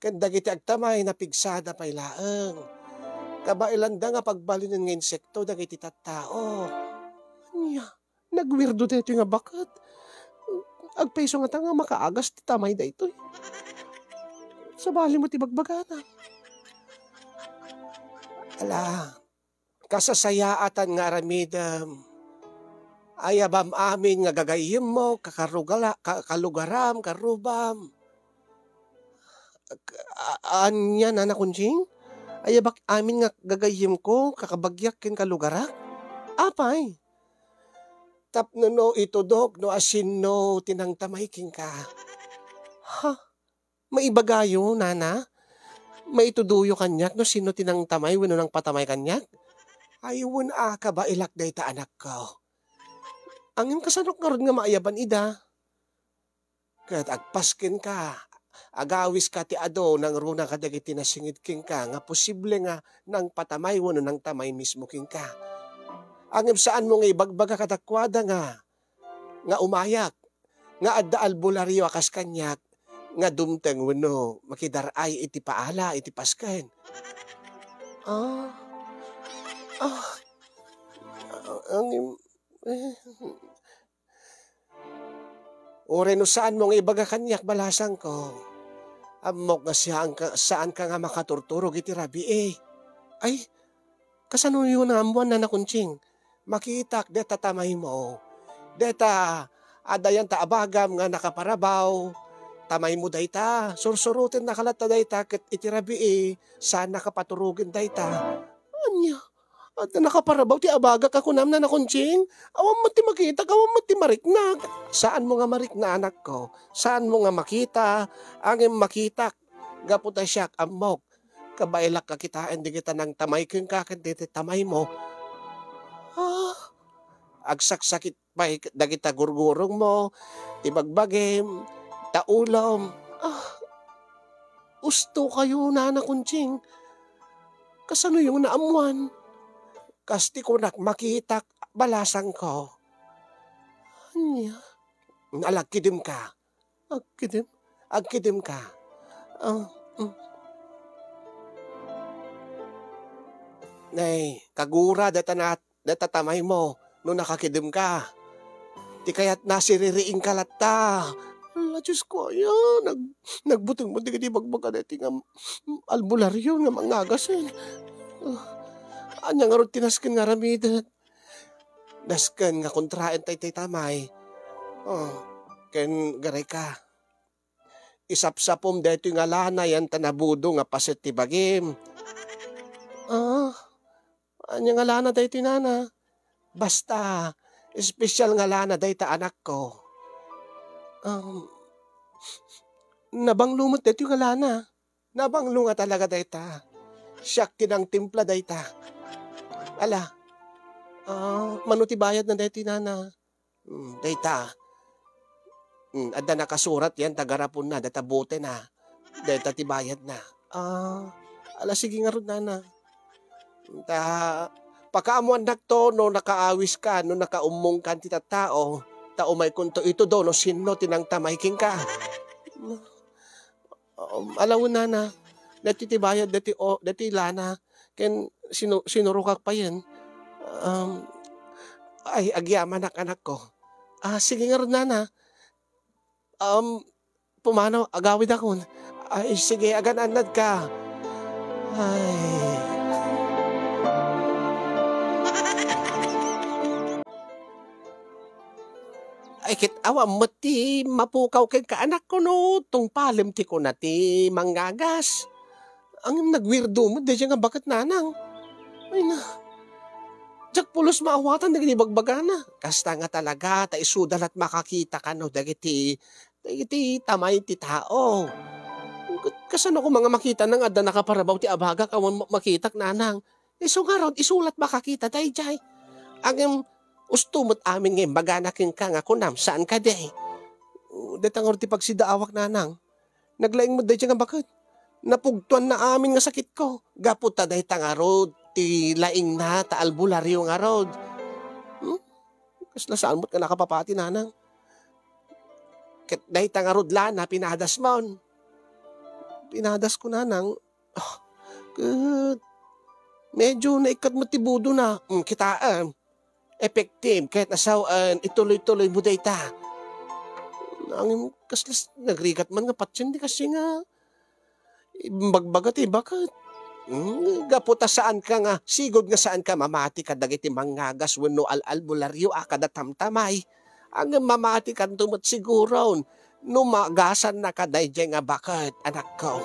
Ken dagiti agtamay, napigsada pay laeng. Kabaelanda nga pagbalinen nga insekto dagiti tattao. Ania? Nagweirdo daytoy nga baket. Agpayso ngata nga makaagas ti tamay daytoy. Sabali met ti bagbagana. Ala, kasasayaatan nga aramidem. Ayabam amin nga gagayyemmo, kakarugala-, ka-, kalugaram, karubam. K-, a-, ania, Nana Conching? Ayabak amin nga gagayyemko, kakabagiak ken kalugarak? Apay? Tapno no itudok no asinno ti nangtamay kenka. Ha? Maibagayo, nana? Maitudoyo kaniak no sinno ti nangtamay wenno nangpatamay kaniak? Ay, wen a, kabaelak dayta, anakko. Ngem kasanok ngarud nga maayaban ida? Ket agpaskenka, agawiska ti adu nangruna kadagiti nasinged kenka nga posible nga nangpatamay wenno nangtamay mismo kenka. Ngem saanmo nga ibagbaga kadakuada nga, nga umayak, nga adda albularyo a kas kaniak nga dumteng wenno makidar-ay iti paala iti pasken. Ah. Ah. Ngem, eh, Uray no saanmo nga ibaga kaniak, balasangko, ammok nga siyaanka, saanka nga makaturturog iti rabii. Ay, kasanoyo naammoan, Nana Conching? Makitak, deta tamaymo. Deta, adda yan ta abagam nga nakaparabaw. Tamaymo dayta, sursurotennaka latta dayta, ket iti rabii, saannaka paturogen dayta. Ania? Adda nakaparabaw ti abagak a kunam, Nana Conching? Awan met ti makitak, awan met ti mariknak. Saanmo nga marikna, anakko. Saanmo nga makita, ngem makitak. Gapu ta siak, ammok. Kabaelak a kitaen dagita nangtamay kenka ken dagiti tamaymo. Ah, agsaksakit pay dagita gurgurongmo, ti bagbagim, ta ulom. Ah, usto kayo, Nana Conching. Kasanoyo nga naammoan? Kas ti kunak, makitak, balasangko. Ania? Nalagkidemka. Agkidem? Agkidemka. Ah, mm. Nay, kagura data na, data tamay mo. no nakakidemka. Ti kayatna, siririingka latta. Ala, Diosko, aya, nag-, nagbuteng met dagiti bagbaga daytoy nga albularyo nga mangngagasen. Ah, ania ngarud ti nasken nga aramiden? Nasken nga kontraen daytoy tamay. Oh, ken garayka. Isapsapom daytoy nga lana yan ta nabudo nga paset ti bagim. Ah, ania nga lana daytoy, nana? Basta, espesyal nga lana dayta, anakko. Um, nabanglo met daytoy nga lana. Nabanglo nga talaga dayta. Siak ti nangtimpla dayta. Ala, ah, mano ti bayadna daytoy, nana? Hmm, dayta. Hmm, adda nakasurat yan, ta garapuna, dayta botena. Dayta ti bayadna. Ah, ala, sige ngarud, nana. Ta, pakaammoannakto no nakaawiska, no nakaummongkan ti tattao, ta umaykonto itudo no sinno ti nangtamay kenka. Um, ala wen, nana, daytoy ti bayad daytoy, o, daytoy lana, ken sinu-, sinurokak payen. Um, ay, agyamanak, anakko. Ah, sige ngarud, nana. Um, pumanaw, agawidakon. Ay, sige, agan-annadka. Ay. Ay, ket awan met ti mapukaw kenka, anakko, no tungpalem ti kuna ti manggagas. Ngem nagweirdo met daydiay nga baket, nanang. Ay na. Diak pulos maawatan dagiti bagbagana. Kasta nga talaga, ta isuda la't makakita kano dagiti, dagiti tamay ti tao. Ket kasano koma nga makitana nga adda nakaparabaw ti abagak awan ma-, makitak, nanang? Isu ngarud, isu la't makakita daydiay. Ngem, usto met amin nga imbagana kenka nga kunam, saan kadi? Dayta ngarud ti pagsidaawak, nanang. Naglaing met daydiay nga baket. Napugtoanna amin nga sakitko. Gapu ta dayta ngarud ti laingna ta albularyo ngarud. Hmm? Kasla saan met nga nakapapati, nanang. Ket dayta ngarud lana, pinadasmon. Pinadasko, nanang. Ah, ket medyo naikkat met ti budona. Hmm, kitaem. Effective, ket nasawen, ituloy-tuloy mo dayta. Ngem kasla s-, nagrigat man nga patien ti kasdi nga imbagbaga ti baket. Hmm, gapu ta saanka nga, sigud nga saanka mamati kadagiti manggagas wenno al-albularyo a kada tamtamay. Ngem mamatikanto met siguron no magasannaka daydiay nga baket, anakko.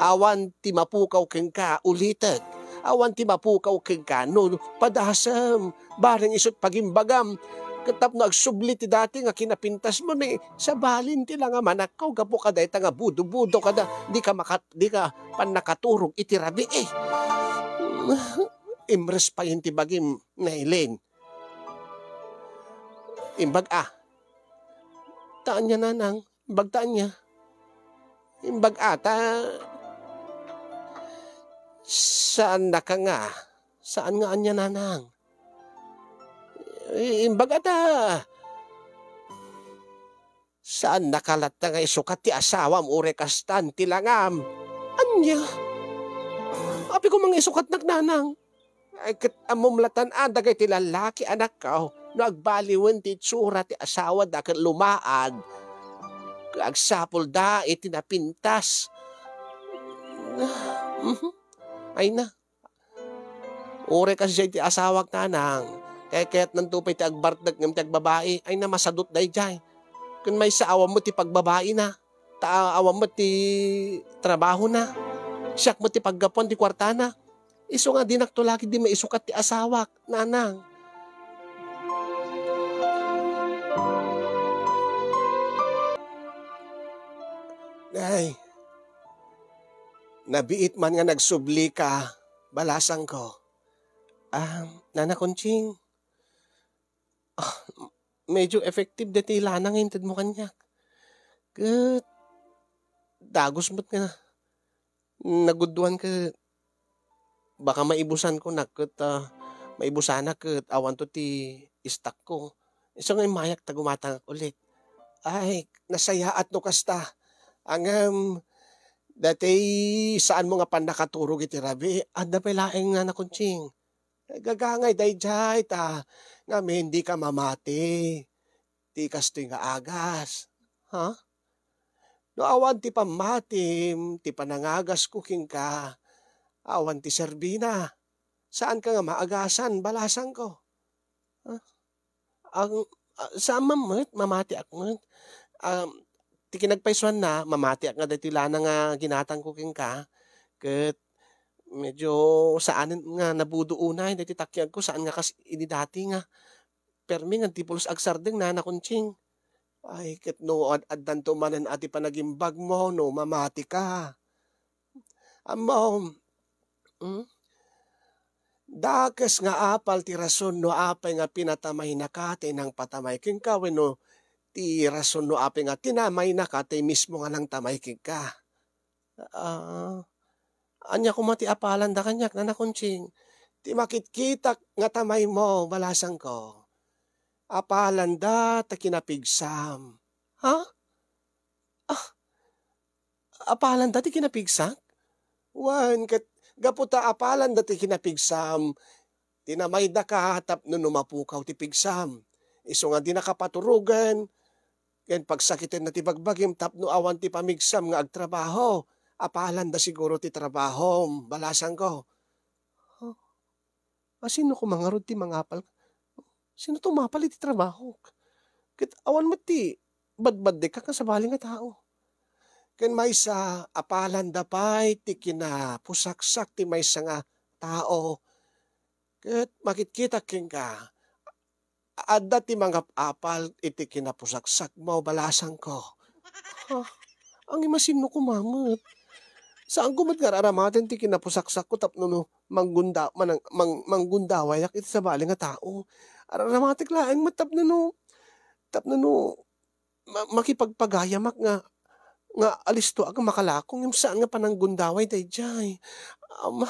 Awan ti mapukaw kenka, ulitek. Awan ti mapukaw kenka no padasem, bareng isut pagimbagam. Ket tapno agsubli ti dati nga kinapintasmo, ni sabalin ti langam, anakko, gapu kadayta nga budo-budo kada, dika makat-, dika pannakaturog iti rabii. Imres payen ti bagim, Nailin. Imbag a. Ta ania, nanang? Imbag ta ania? Imbag a ta saannaka nga. Saan nga ania, nanang? I-, imbag a ta saannaka latta nga isukat ti asawam uray kastan ti langam. Ania? Apay koma nga isukatnak, nanang? Ay, ket ammom latan a dagiti lallaki, anakko, no agbaliwen ti itsura ti asawada ket lumaad, agsapulda iti napintas. Mhm. Ay na. Uray kasdiay ti asawak, nanang. Kayatnanto pay ti agbartek ngem ti agbabai. Ay na, masadut daydiay. Ken maysa, awan met ti pagbabaina. Ta awan met ti trabahona. Siak met ti paggapuan ti kuartana. Isu nga dinakto la ketdi maisukat ti asawak, nanang. Ay, nabiit man nga nagsublika, balasangko. Ah, Nana Conching, ah, medyo effective daytoy lana nga intedmo kaniak. Ket dagus met nga nagudduan ket baka maibusanko nak ket, ah, maibusanak ket awanto ti stockko. Isu nga immayak ta gumatangak ulit. Ay, nasayaat no kasta. Ngem, daytoy saanmo nga pannakaturog iti rabii, adda pay laeng, Nana Conching. Gagangay daydiay ta ngamin dika mamati ti kastoy nga agas. Ha? No awan ti pammatim, ti panangagasko kenka, awan ti serbina. Saanka nga maagasan, balasangko. Ha? Ang, ah, saan man met, mamatiak met. Um, ti kinagpaysuanna, mamatiak nga daytoy lana nga ginatangko kenka, ket medyo saanen nga nabudo unay daytoy takiagko, saan nga kas idi dati nga permi nga di pulos agsardeng, Nana Conching. Ay, ket no ad-, addanto manen a ti panagimbagmo no mamatika. Ammom, hmm? Dakes nga apal ti rason no apay nga pinatamaynaka ti nangpatamay kenka wenno ti rason no apay nga tinamaynaka ti mismo nga nangtamay kenka. Ah, ania koma ti apalanda kaniak, Nana Conching? Ti makitkitak nga tamaymo, balasangko. Apalanda ta kinapigsam. Ha? Ah, apalanda ti kinapigsak? Wen, ket gapu ta apalanda ti kinapigsam, tinamaydaka tapno no mapukaw ti pigsam. Isu nga dinaka paturogen, ken pagsakitenna ti bagbagim tapno awan ti pamigsam nga agtrabaho. Apalanda siguro ti trabahom, balasangko. Huh? A, sino koma ngarud ti mangapal? Sino ti umapal iti trabahok? Ket awan met ti badbaddekak nga sabali nga tao. Ken maysa, apalanda pay ti kinapusaksak ti maysa nga tao. Ket makitkitak kenka, adda ti mangap-apal iti kinapusaksakmo, balasangko. Ha? Angin, a, sino koma met? Saanko met nga ar-aramaten ti kinapusaksakko tapno no manggunda-, manang-, mang-, manggundaway iti sabali nga tao. Ar-aramatek laeng met tapno no, tapno no ma-, makipagpagayamak nga, nga alisto a makalako ngem saan nga pananggundaway daydiay. Ama,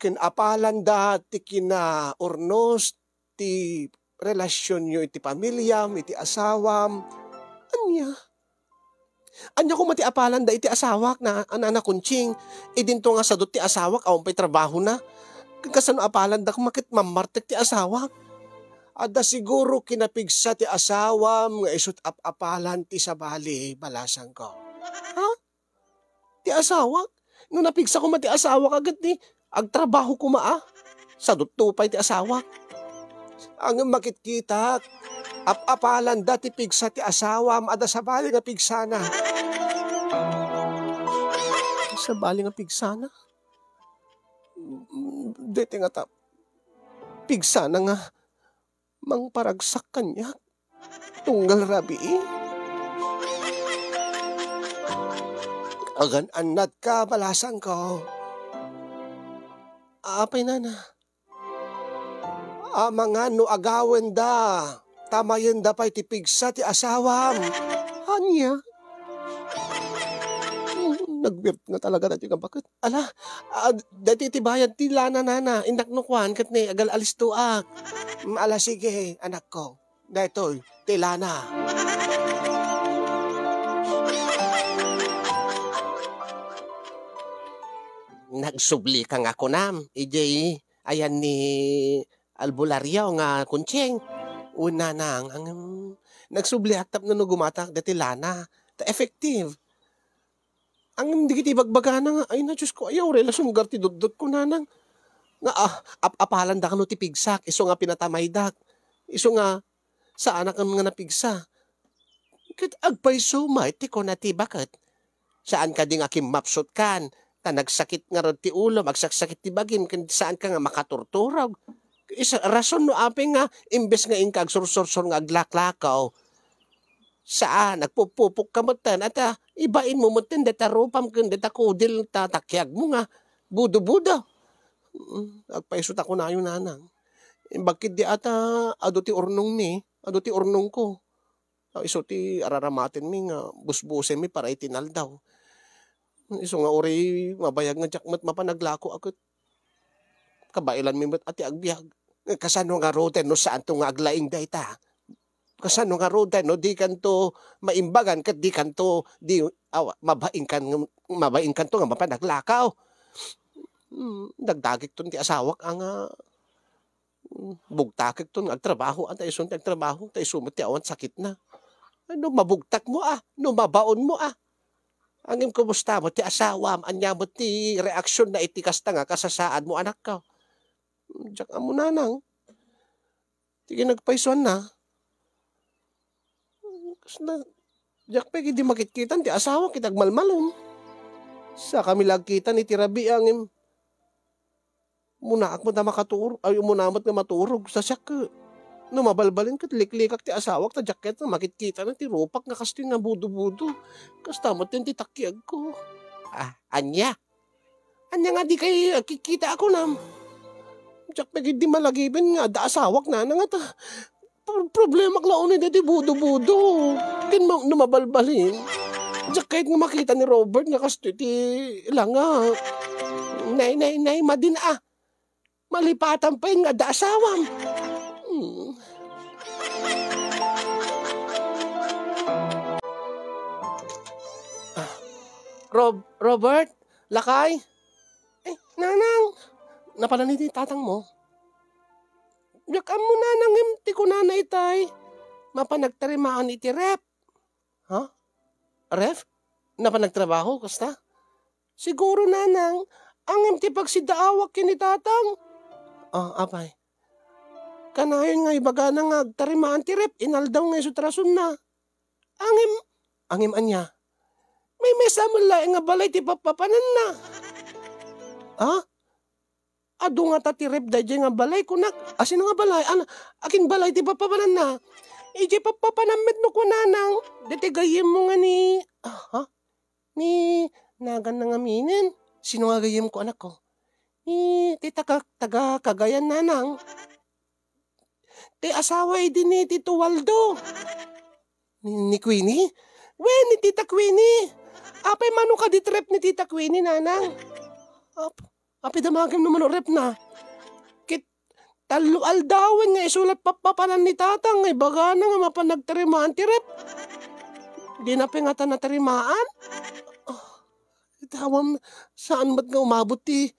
ken apalanda ti kinaurnos ti relasionyo iti pamiliam, iti asawam. Ania? Ania koma ti apalanda iti asawak, na, a, Nana Conching? Idinto nga sadut ti asawak, awan pay trabahona. Ken kasano apalanda koma ket mammartek ti asawak? Adda siguro kinapigsa ti asawam nga isut' ap-apalan ti sabali, balasangko. Ha? Ti asawak? No napigsa koma ti asawak, ket ni agtrabaho koma a. Sadutto pay ti asawak. Ngem makitkitak, ap-apalanda ti pigsa ti asawam, adda sabali nga pigsana. Sabali nga pigsana? Mm, deti nga ta-, pigsana nga mangparagsak kaniak. Tunggal rabii. Agan-annatka, balasangko. Apay, Nana? Amangan no agawenda, tamayenda pay ti pigsa ti asawam. Ania? Nagwirt nga talaga daytoy nga baket. Ala, ah, daytoy ti bayad ti lana, Nana. Innak no kuan ket ni agal-alistoak. Mm, ala, sige, anakko. Daytoy ti lana. Nagsubli ka nga kunam, idiay ayan ni Albulario nga Conching. Wen, Nanang, ang, nagsubliak tapno no gumatak daytoy lana. Ta effective. Ang dagiti ibagbagana nga, ay na, Diyos ko, ayaw, uray la sumgar ti dutdotko, Nanang. Nga, ah, ap-apalanda kano ti pigsak, isu nga pinatamaydak. Isu nga, saanak nga napigsa. Ket agpayso met ti kuna ti baket. Saan kadi nga kimmapsutkan, ta nagsakit ngarud ti ulom, agsaksakit ti bagim, ken saan ka nga makaturturog. Is-, rason no apay nga imbes nga inka agsursursur nga aglaklakaw, saan, agpupupok ka metten, ata, ibain mo metten deta rupam ken deta kudil ta takiagmo nga budo-budo. Mm, agpayso ta kunayo, Nanang. Imbag ketdi ata, adu ti urnongmi, adu ti urnongko. Ah, isu ti araramatenmi nga busbusenmi para iti inaldaw. Isu nga uray mabayag nga diak met mapan aglako a ket kabaelanmi met a ti agbiag. Kasano ngaruden no saanto nga aglaing dayta? Kasano ngaruden no dikanto maimbagan ket dikanto di, aw, mabainkan, mabainkanto nga mapan aglakaw? Hmm, dagdagikton ti asawak a nga, hmm, bugtakekton nga agtrabaho, anta isun ti agtrabaho, ta isu met ti awan sakitna. Ay, no mabugtakmo a, no mabaonmo a. Ngem kumusta met ti asawam? Ania met ti reaksionna iti kasta nga kasasaadmo, anakko? Diak ammo, nanang. Ti kinagpaysuanna, kasla, diak pay idi makitkitan ti asawak iti agmalmalem. Sakami la agkitan iti rabii, ngem umunaak met a makatur-, ay, umuna met nga maturog, sa siak, no mabalbalin ket liklikak ti asawak, ta diak ket makitkitana ti rupak nga kastoy nga budo-budo. Kasta met ti takiagko. Ah, ania? Ania nga dikay agkitkita a kunam? Diak pay idi malagiben nga adda asawak, nanang, ta pro-, problemak la unay daydi budo-budo. Ken ma-, no mabalbalin, diak kayat nga makita ni Robert nga kastoy ti langa. Nay, nay, nay, madin a. Malipatan pay nga adda asawam. Hmm. Ah, Rob-, Robert, lakay? Eh, nanang, napanan iti tatangmo? Diak ammo, nanang, ngem ti kunana itay, mapan nagtarimaan iti ref. Ha? Ref? Napan nagtrabaho, kasta? Siguro, nanang, ngem ti pagsidaawak ken ni tatang. Ah, apay. Kanayon nga ibagana nga agtarimaan ti ref, inaldaw nga isu ti rasonna. Ngem, ngem ania? Maymaysa met laeng nga balay ti pappapananna. Ha? Adu ngata ti ref daydiay nga balay, kunak. A, sino nga balay? An-, akin balay ti pappapananna? Idiay pappapanan met no kua, nanang. Daytoy gayyemmo nga ni, ah, ha? Ni naganna ngamin. Sino nga gayyemko, anakko? Ni ti taga, taga Cagayan, nanang. Ti asawa idi ni Tito Waldo. Ni, ni Queenie? Wen, ni Tita Queenie. Apay, mano kadi ti ref ni Tita Queenie, nanang? Ap-, apay, damagem no mano refna. Ket tallo aldawen nga isu la ti pappapanan ni tatang nga ibagana nga mapan nagtarimaan ti ref. Dina pay ngata natarimaan? Ah, ket awan, saan met nga umabot ti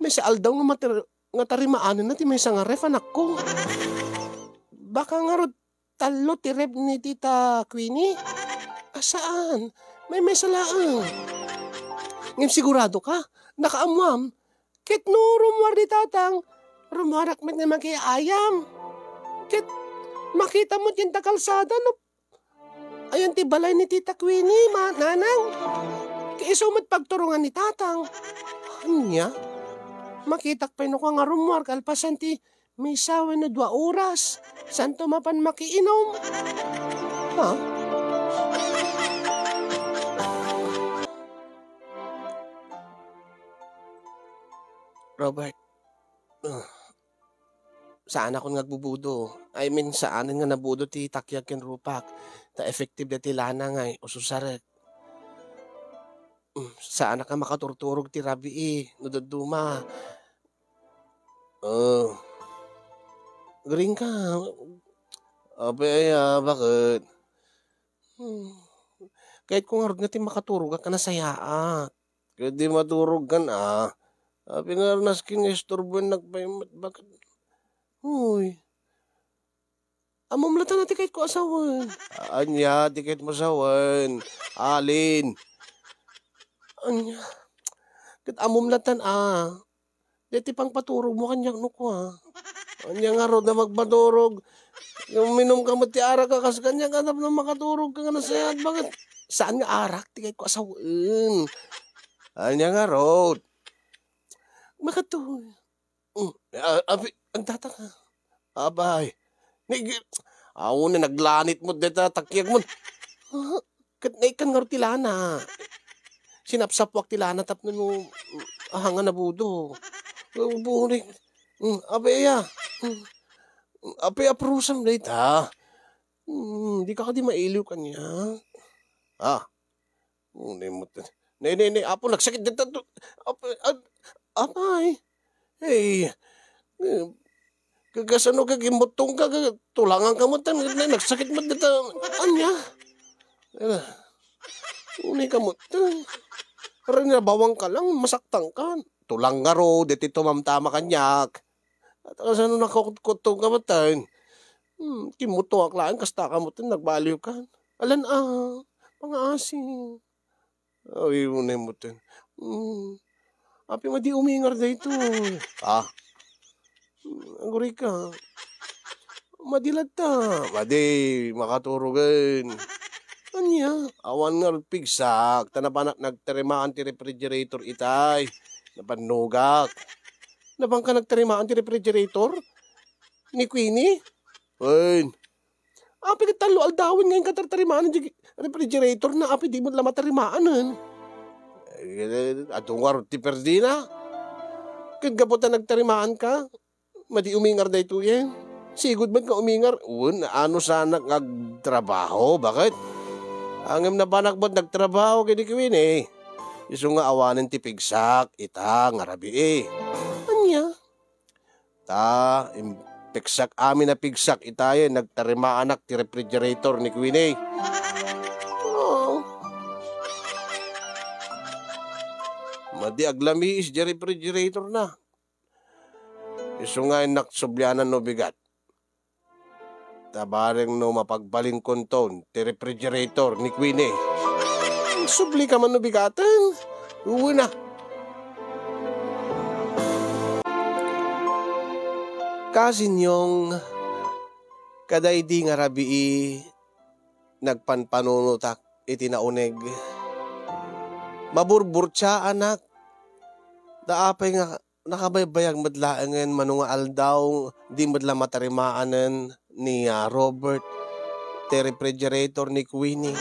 maysa aldaw nga mater-, nga tarimaanenna ti maysa nga ref, anakko. Baka ngarud tallo ti ref ni Tita Queenie? A, saan. Maymaysa laeng. Ngem sigurado ka? Nakaammoam? Ket no rummuar ni tatang, rummuarak met nga makiayam. Ket makita met diay ta kalsada no ayan ti balay ni Tita Queenie, ma-, nanang. Ket isu met pagturongan ni tatang. Ania? Makitak pay no kua nga rummuar kalpasan ti maysa wenno dua oras. Saanto mapan makiinum? Ha? Robert, ah, saanakon nga agbubudo. I mean, saanen nga nabudo ti takiag ken rupak. Ta effective daytoy lana nga ususarek. Mm, saanak a makaturturog ti rabii no dadduma. Oh. Green ka. Apay aya, baket? Hmm. Kayatko ngarud nga ti makaturogak a nasayaat. Ket di maturog kan a. Apay nga nasken nga isturboen nagpaymet, baket? Uy. Ammom latta ti kayatko a sawen. Ania ti kayatmo sawen? Alin? Ania? Ket ammom latta a. Daytoy pangpaturogmo kaniak no kua. Ania ngarud a magpaturog? Uminumka met ti arak a kas kaniak a tapno makaturogka nga nasayaat, baket? Saan nga arak ti kayatko a sawen? Ania ngarud? Makatoy. Mm, a-, abi, agtataka. Abay. Ni-, awan na naglanit mo deta takiag mo. Ah, ket naikkan ngarud ti lana. Sinapsapuak ti lana tapno no, ahanga nabudo. Ubunik. Mm, abay, ya. Mm. Apay a prusam dayta. Mm, di ka kadi mailiw kaniak. Ah, Unim mo to. Nay, nay, nay, apo, nagsakit dita. Apo, ad-, apay. Hey, eh, ka-, kasano ka, gimbutong ka, ka-, tulangan ka mo tan, nay, nagsakit mo dita. Anya? Eh, uni ka mo tan. Aray, nabawang ka lang, masaktan ka. tulang ngarud, iti tumamtama kaniak. At kasano nakukutkuttog ka met, ay? Hmm, kimmutuak laeng, kasta ka met, nagbaliw ka. Alan, ah, pangaasi. Awi mo na yung mutin. Hmm, api madi umingar daytoy. Ah, hmm, aguri ka. Madi latta. Madi, makaturogen. Ania? Awan nga pigsak, ta napanak nagtarimaan ti refrigerator itay. Napannugak. Napan ka nagtarimaan ti refrigerator? Ni Queenie? Wen. Api ket tallo aldawen nga inka tartarimaan ti refrigerator na, api di met la matarimaanen. Eh, adu ngarud ti perdina. Ket gapu ta nagtarimaan ka, madi umingar daytoyen. Sigud met nga umingar, wen, ano sanak nga agtrabaho, baket? Ngem napanak met nagtrabaho ken ni Queenie. Isu nga awanen ti pigsak ita nga rabii. Ania? Ta, impigsak amin a pigsak itayen, nagtarimaanak ti refrigerator ni Queenie. Oh. Madi aglamiis di refrigerator na. Isu nga innak sublianan no bigat. Ta bareng no mapagbalinkonton ti refrigerator ni Queenie. Subli ka man no bigaten. Uwi na. Kasinyong, kadaydi nga rabii, nagpanpanunotak iti nauneg. Maburburtiaanak. Da apay nga nakabaybayag met laengen mano nga aldaw, di met la matarimaanen ni, ah, Robert ti refrigerator ni Queenie.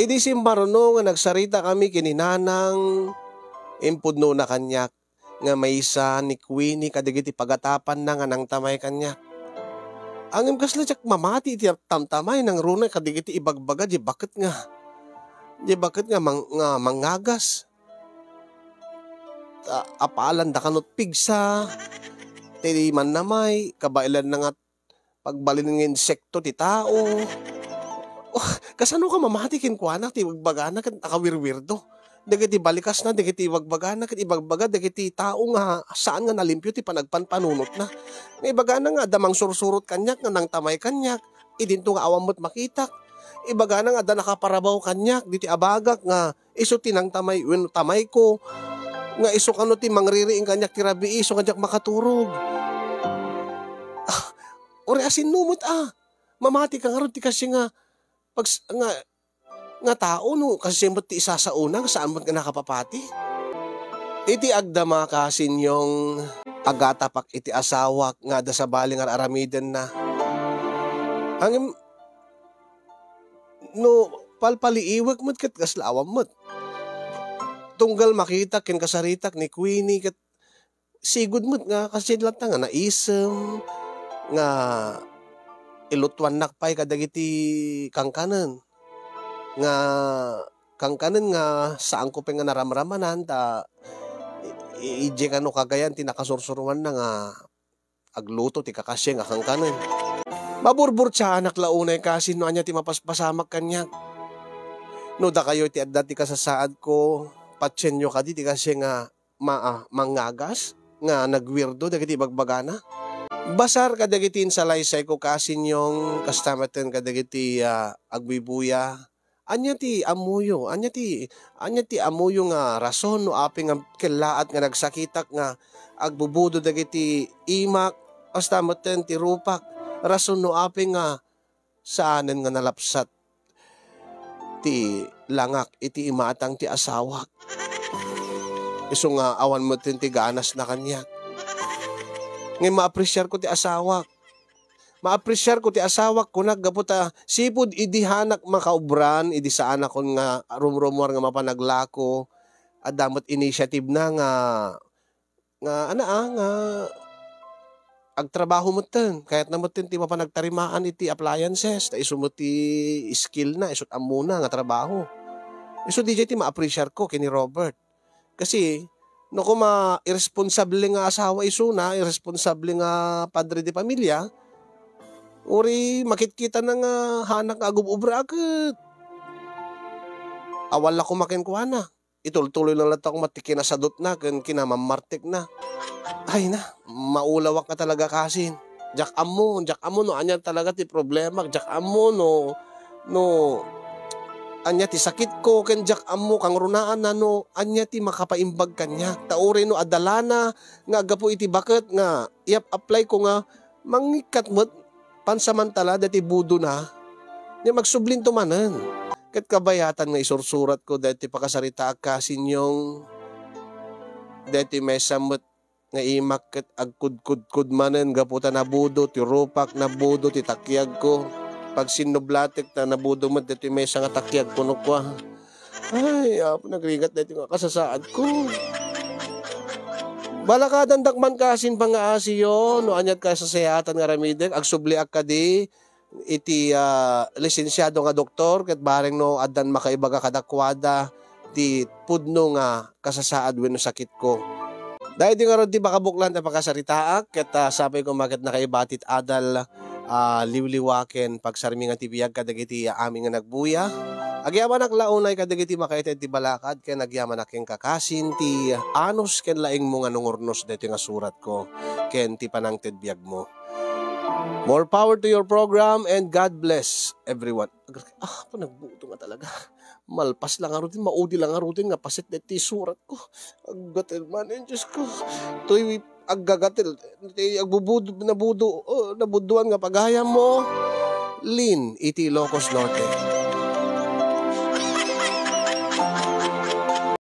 Idi simmaruno nga nagsaritakami ken ni Nanang, impudnona kaniak nga maysa ni Queenie kadagiti pagatapanna nga nangtamay kaniak. Ngem kasla diak mamati iti tamtamay nangruna kadagiti ibagbaga di baket nga, di baket nga mang-, nga mangngagas. Ta-, apalanda kano ti pigsa, ti mannamay, kabaelanna nga pagbalin nga insekto ti tao. Oh, kasano ka mamati kenkuana ti ibagbagana ket nakawirwirdo? Dagiti balikasna, dagiti ibagbagana ket ibagbaga dagiti tao nga saan nga nalimpio ti panagpanpanunotna. Nga ibagana nga adda mangsursurot kaniak nga nangtamay kaniak, idinto nga awan met makitak. Ibagana nga adda nakaparabaw kaniak ditoy a bagak nga isu ti nangtamay wenno tamayko, nga isu kano ti mangririing kaniak ti rabii, isu nga diak makaturog. Ah, uray, asinno met a? Mamati ka ngarud ti kasdiay nga pags-, nga, nga tao no kasdiay met ti isasaona nga saan met nga nakapapati? Iti agdama, kasinyong, agatapak iti asawak nga adda sabali nga ar-aramidenna. Ngem no palpaliiwek met ket kasla awan met. Tunggal makitak ken kasaritak ni Queenie ket sigud met nga kasdiay latta nga naisem nga ilutuannak pay kadagiti kankanen. Nga kankanen nga saanko pay nga naramramanan ta i-, i-, idiay kano kagayan ti nakasursuroanna nga agluto ti kakasdiay nga kankanen. Maburburtiaanak la unay, kasin, no ania ti mapaspasamak kaniak. No dakayo ti adda ti kasasaadko, patienyo kadi ti kasdiay nga ma-, ah, mangngagas nga nagwirdo dagiti ibagbagana. Basar kadagiti insalaysayko, kasinyong, kasta metten kadagiti, ah, agbuybuya. Ania ti ammoyo? Ania ti, ania ti ammoyo nga rason no apay nga kellaat nga nagsakitak nga agbubudo dagiti imak, kasta metten ti rupak? Rason no apay nga saanen nga nalapsat ti langak iti imatang ti asawak. Isu nga awan metten ti ganasna kaniak. Ngem maapresiarko ti asawak. Maapresiarko ti asawak, kunak, gapu ta sipud idi haanak makaubran, idi saanakon nga rumrumuar nga mapan aglako, adda met initiative na nga, nga, ana, ah, nga agtrabaho metten. Kayatna metten ti mapan agtarimaan iti appliances, ta isu met ti skill na, isu ti ammona nga trabaho. Isu diay ti maapresiarko ken ni Robert. Kasi, no, koma irresponsable nga asawa isuna, irresponsable nga padre de familia, uri makitkitana nga haanak nga agub-ubra ket awan la koma kenkuana. itultuloy na latta koma ti kinasadutna ken kinamammartekna. Ay na, maulawak nga talaga kasin. Diak ammo, diak ammo no ania talaga ti problema, diak ammo no, no ania ti sakitko, ken diak ammo kangrunaan na no ania ti makapaimbag kaniak. Ta uray no adda lana nga aggapu iti baket nga i-apply ko nga mangikkat met pansamantala daytoy budona, nia magsublinto manen. Ket kabayatan nga isursuratko daytoy pakasaritaak kasin Nyong, daytoy maysa met nga imak ket agkudkudkod manen gapu ta nabudo ti rupak, nabudo ti takiagko. Pagsinnublatek ta nabudo met daytoy maysa nga takiagko no kua. Ay, Apo, nagrigat daytoy nga kasasaadko. Balakadandak man kasin pangngaasiyo, no ania't kasasayaatan nga aramidek, agsubliak kadi iti, ah, lisensiado nga doktor, ket bareng no addan makaibaga kadakuada ti pudno nga kasasaad wenno sakitko. Daydi ngarud ti pakabuklan a pakasaritaak, ket, ah, sapay koma ket nakaiba ti adal, ah, liwliwa ken pagsarmingan ti biag kadagiti amin nga nagbuya. Agyamanak la unay kadagiti makaitay ti balakad ken agyamanak kenka kasin ti anus ken laingmo nga nangurnos daytoy nga suratko ken ti panangted biagmo. More power to your program and God bless everyone. Agar-, ah, pa nagbuto nga talaga. Malpas lang nga rutin, maudi lang nga rutin nga paset deti surat ko. Aggatel man, eh, Diyos ko. To'y aggagatel, ti agbubudo, nabudo, oh, nabuduan nga pagayam mo. Lin, iti Ilocos Norte.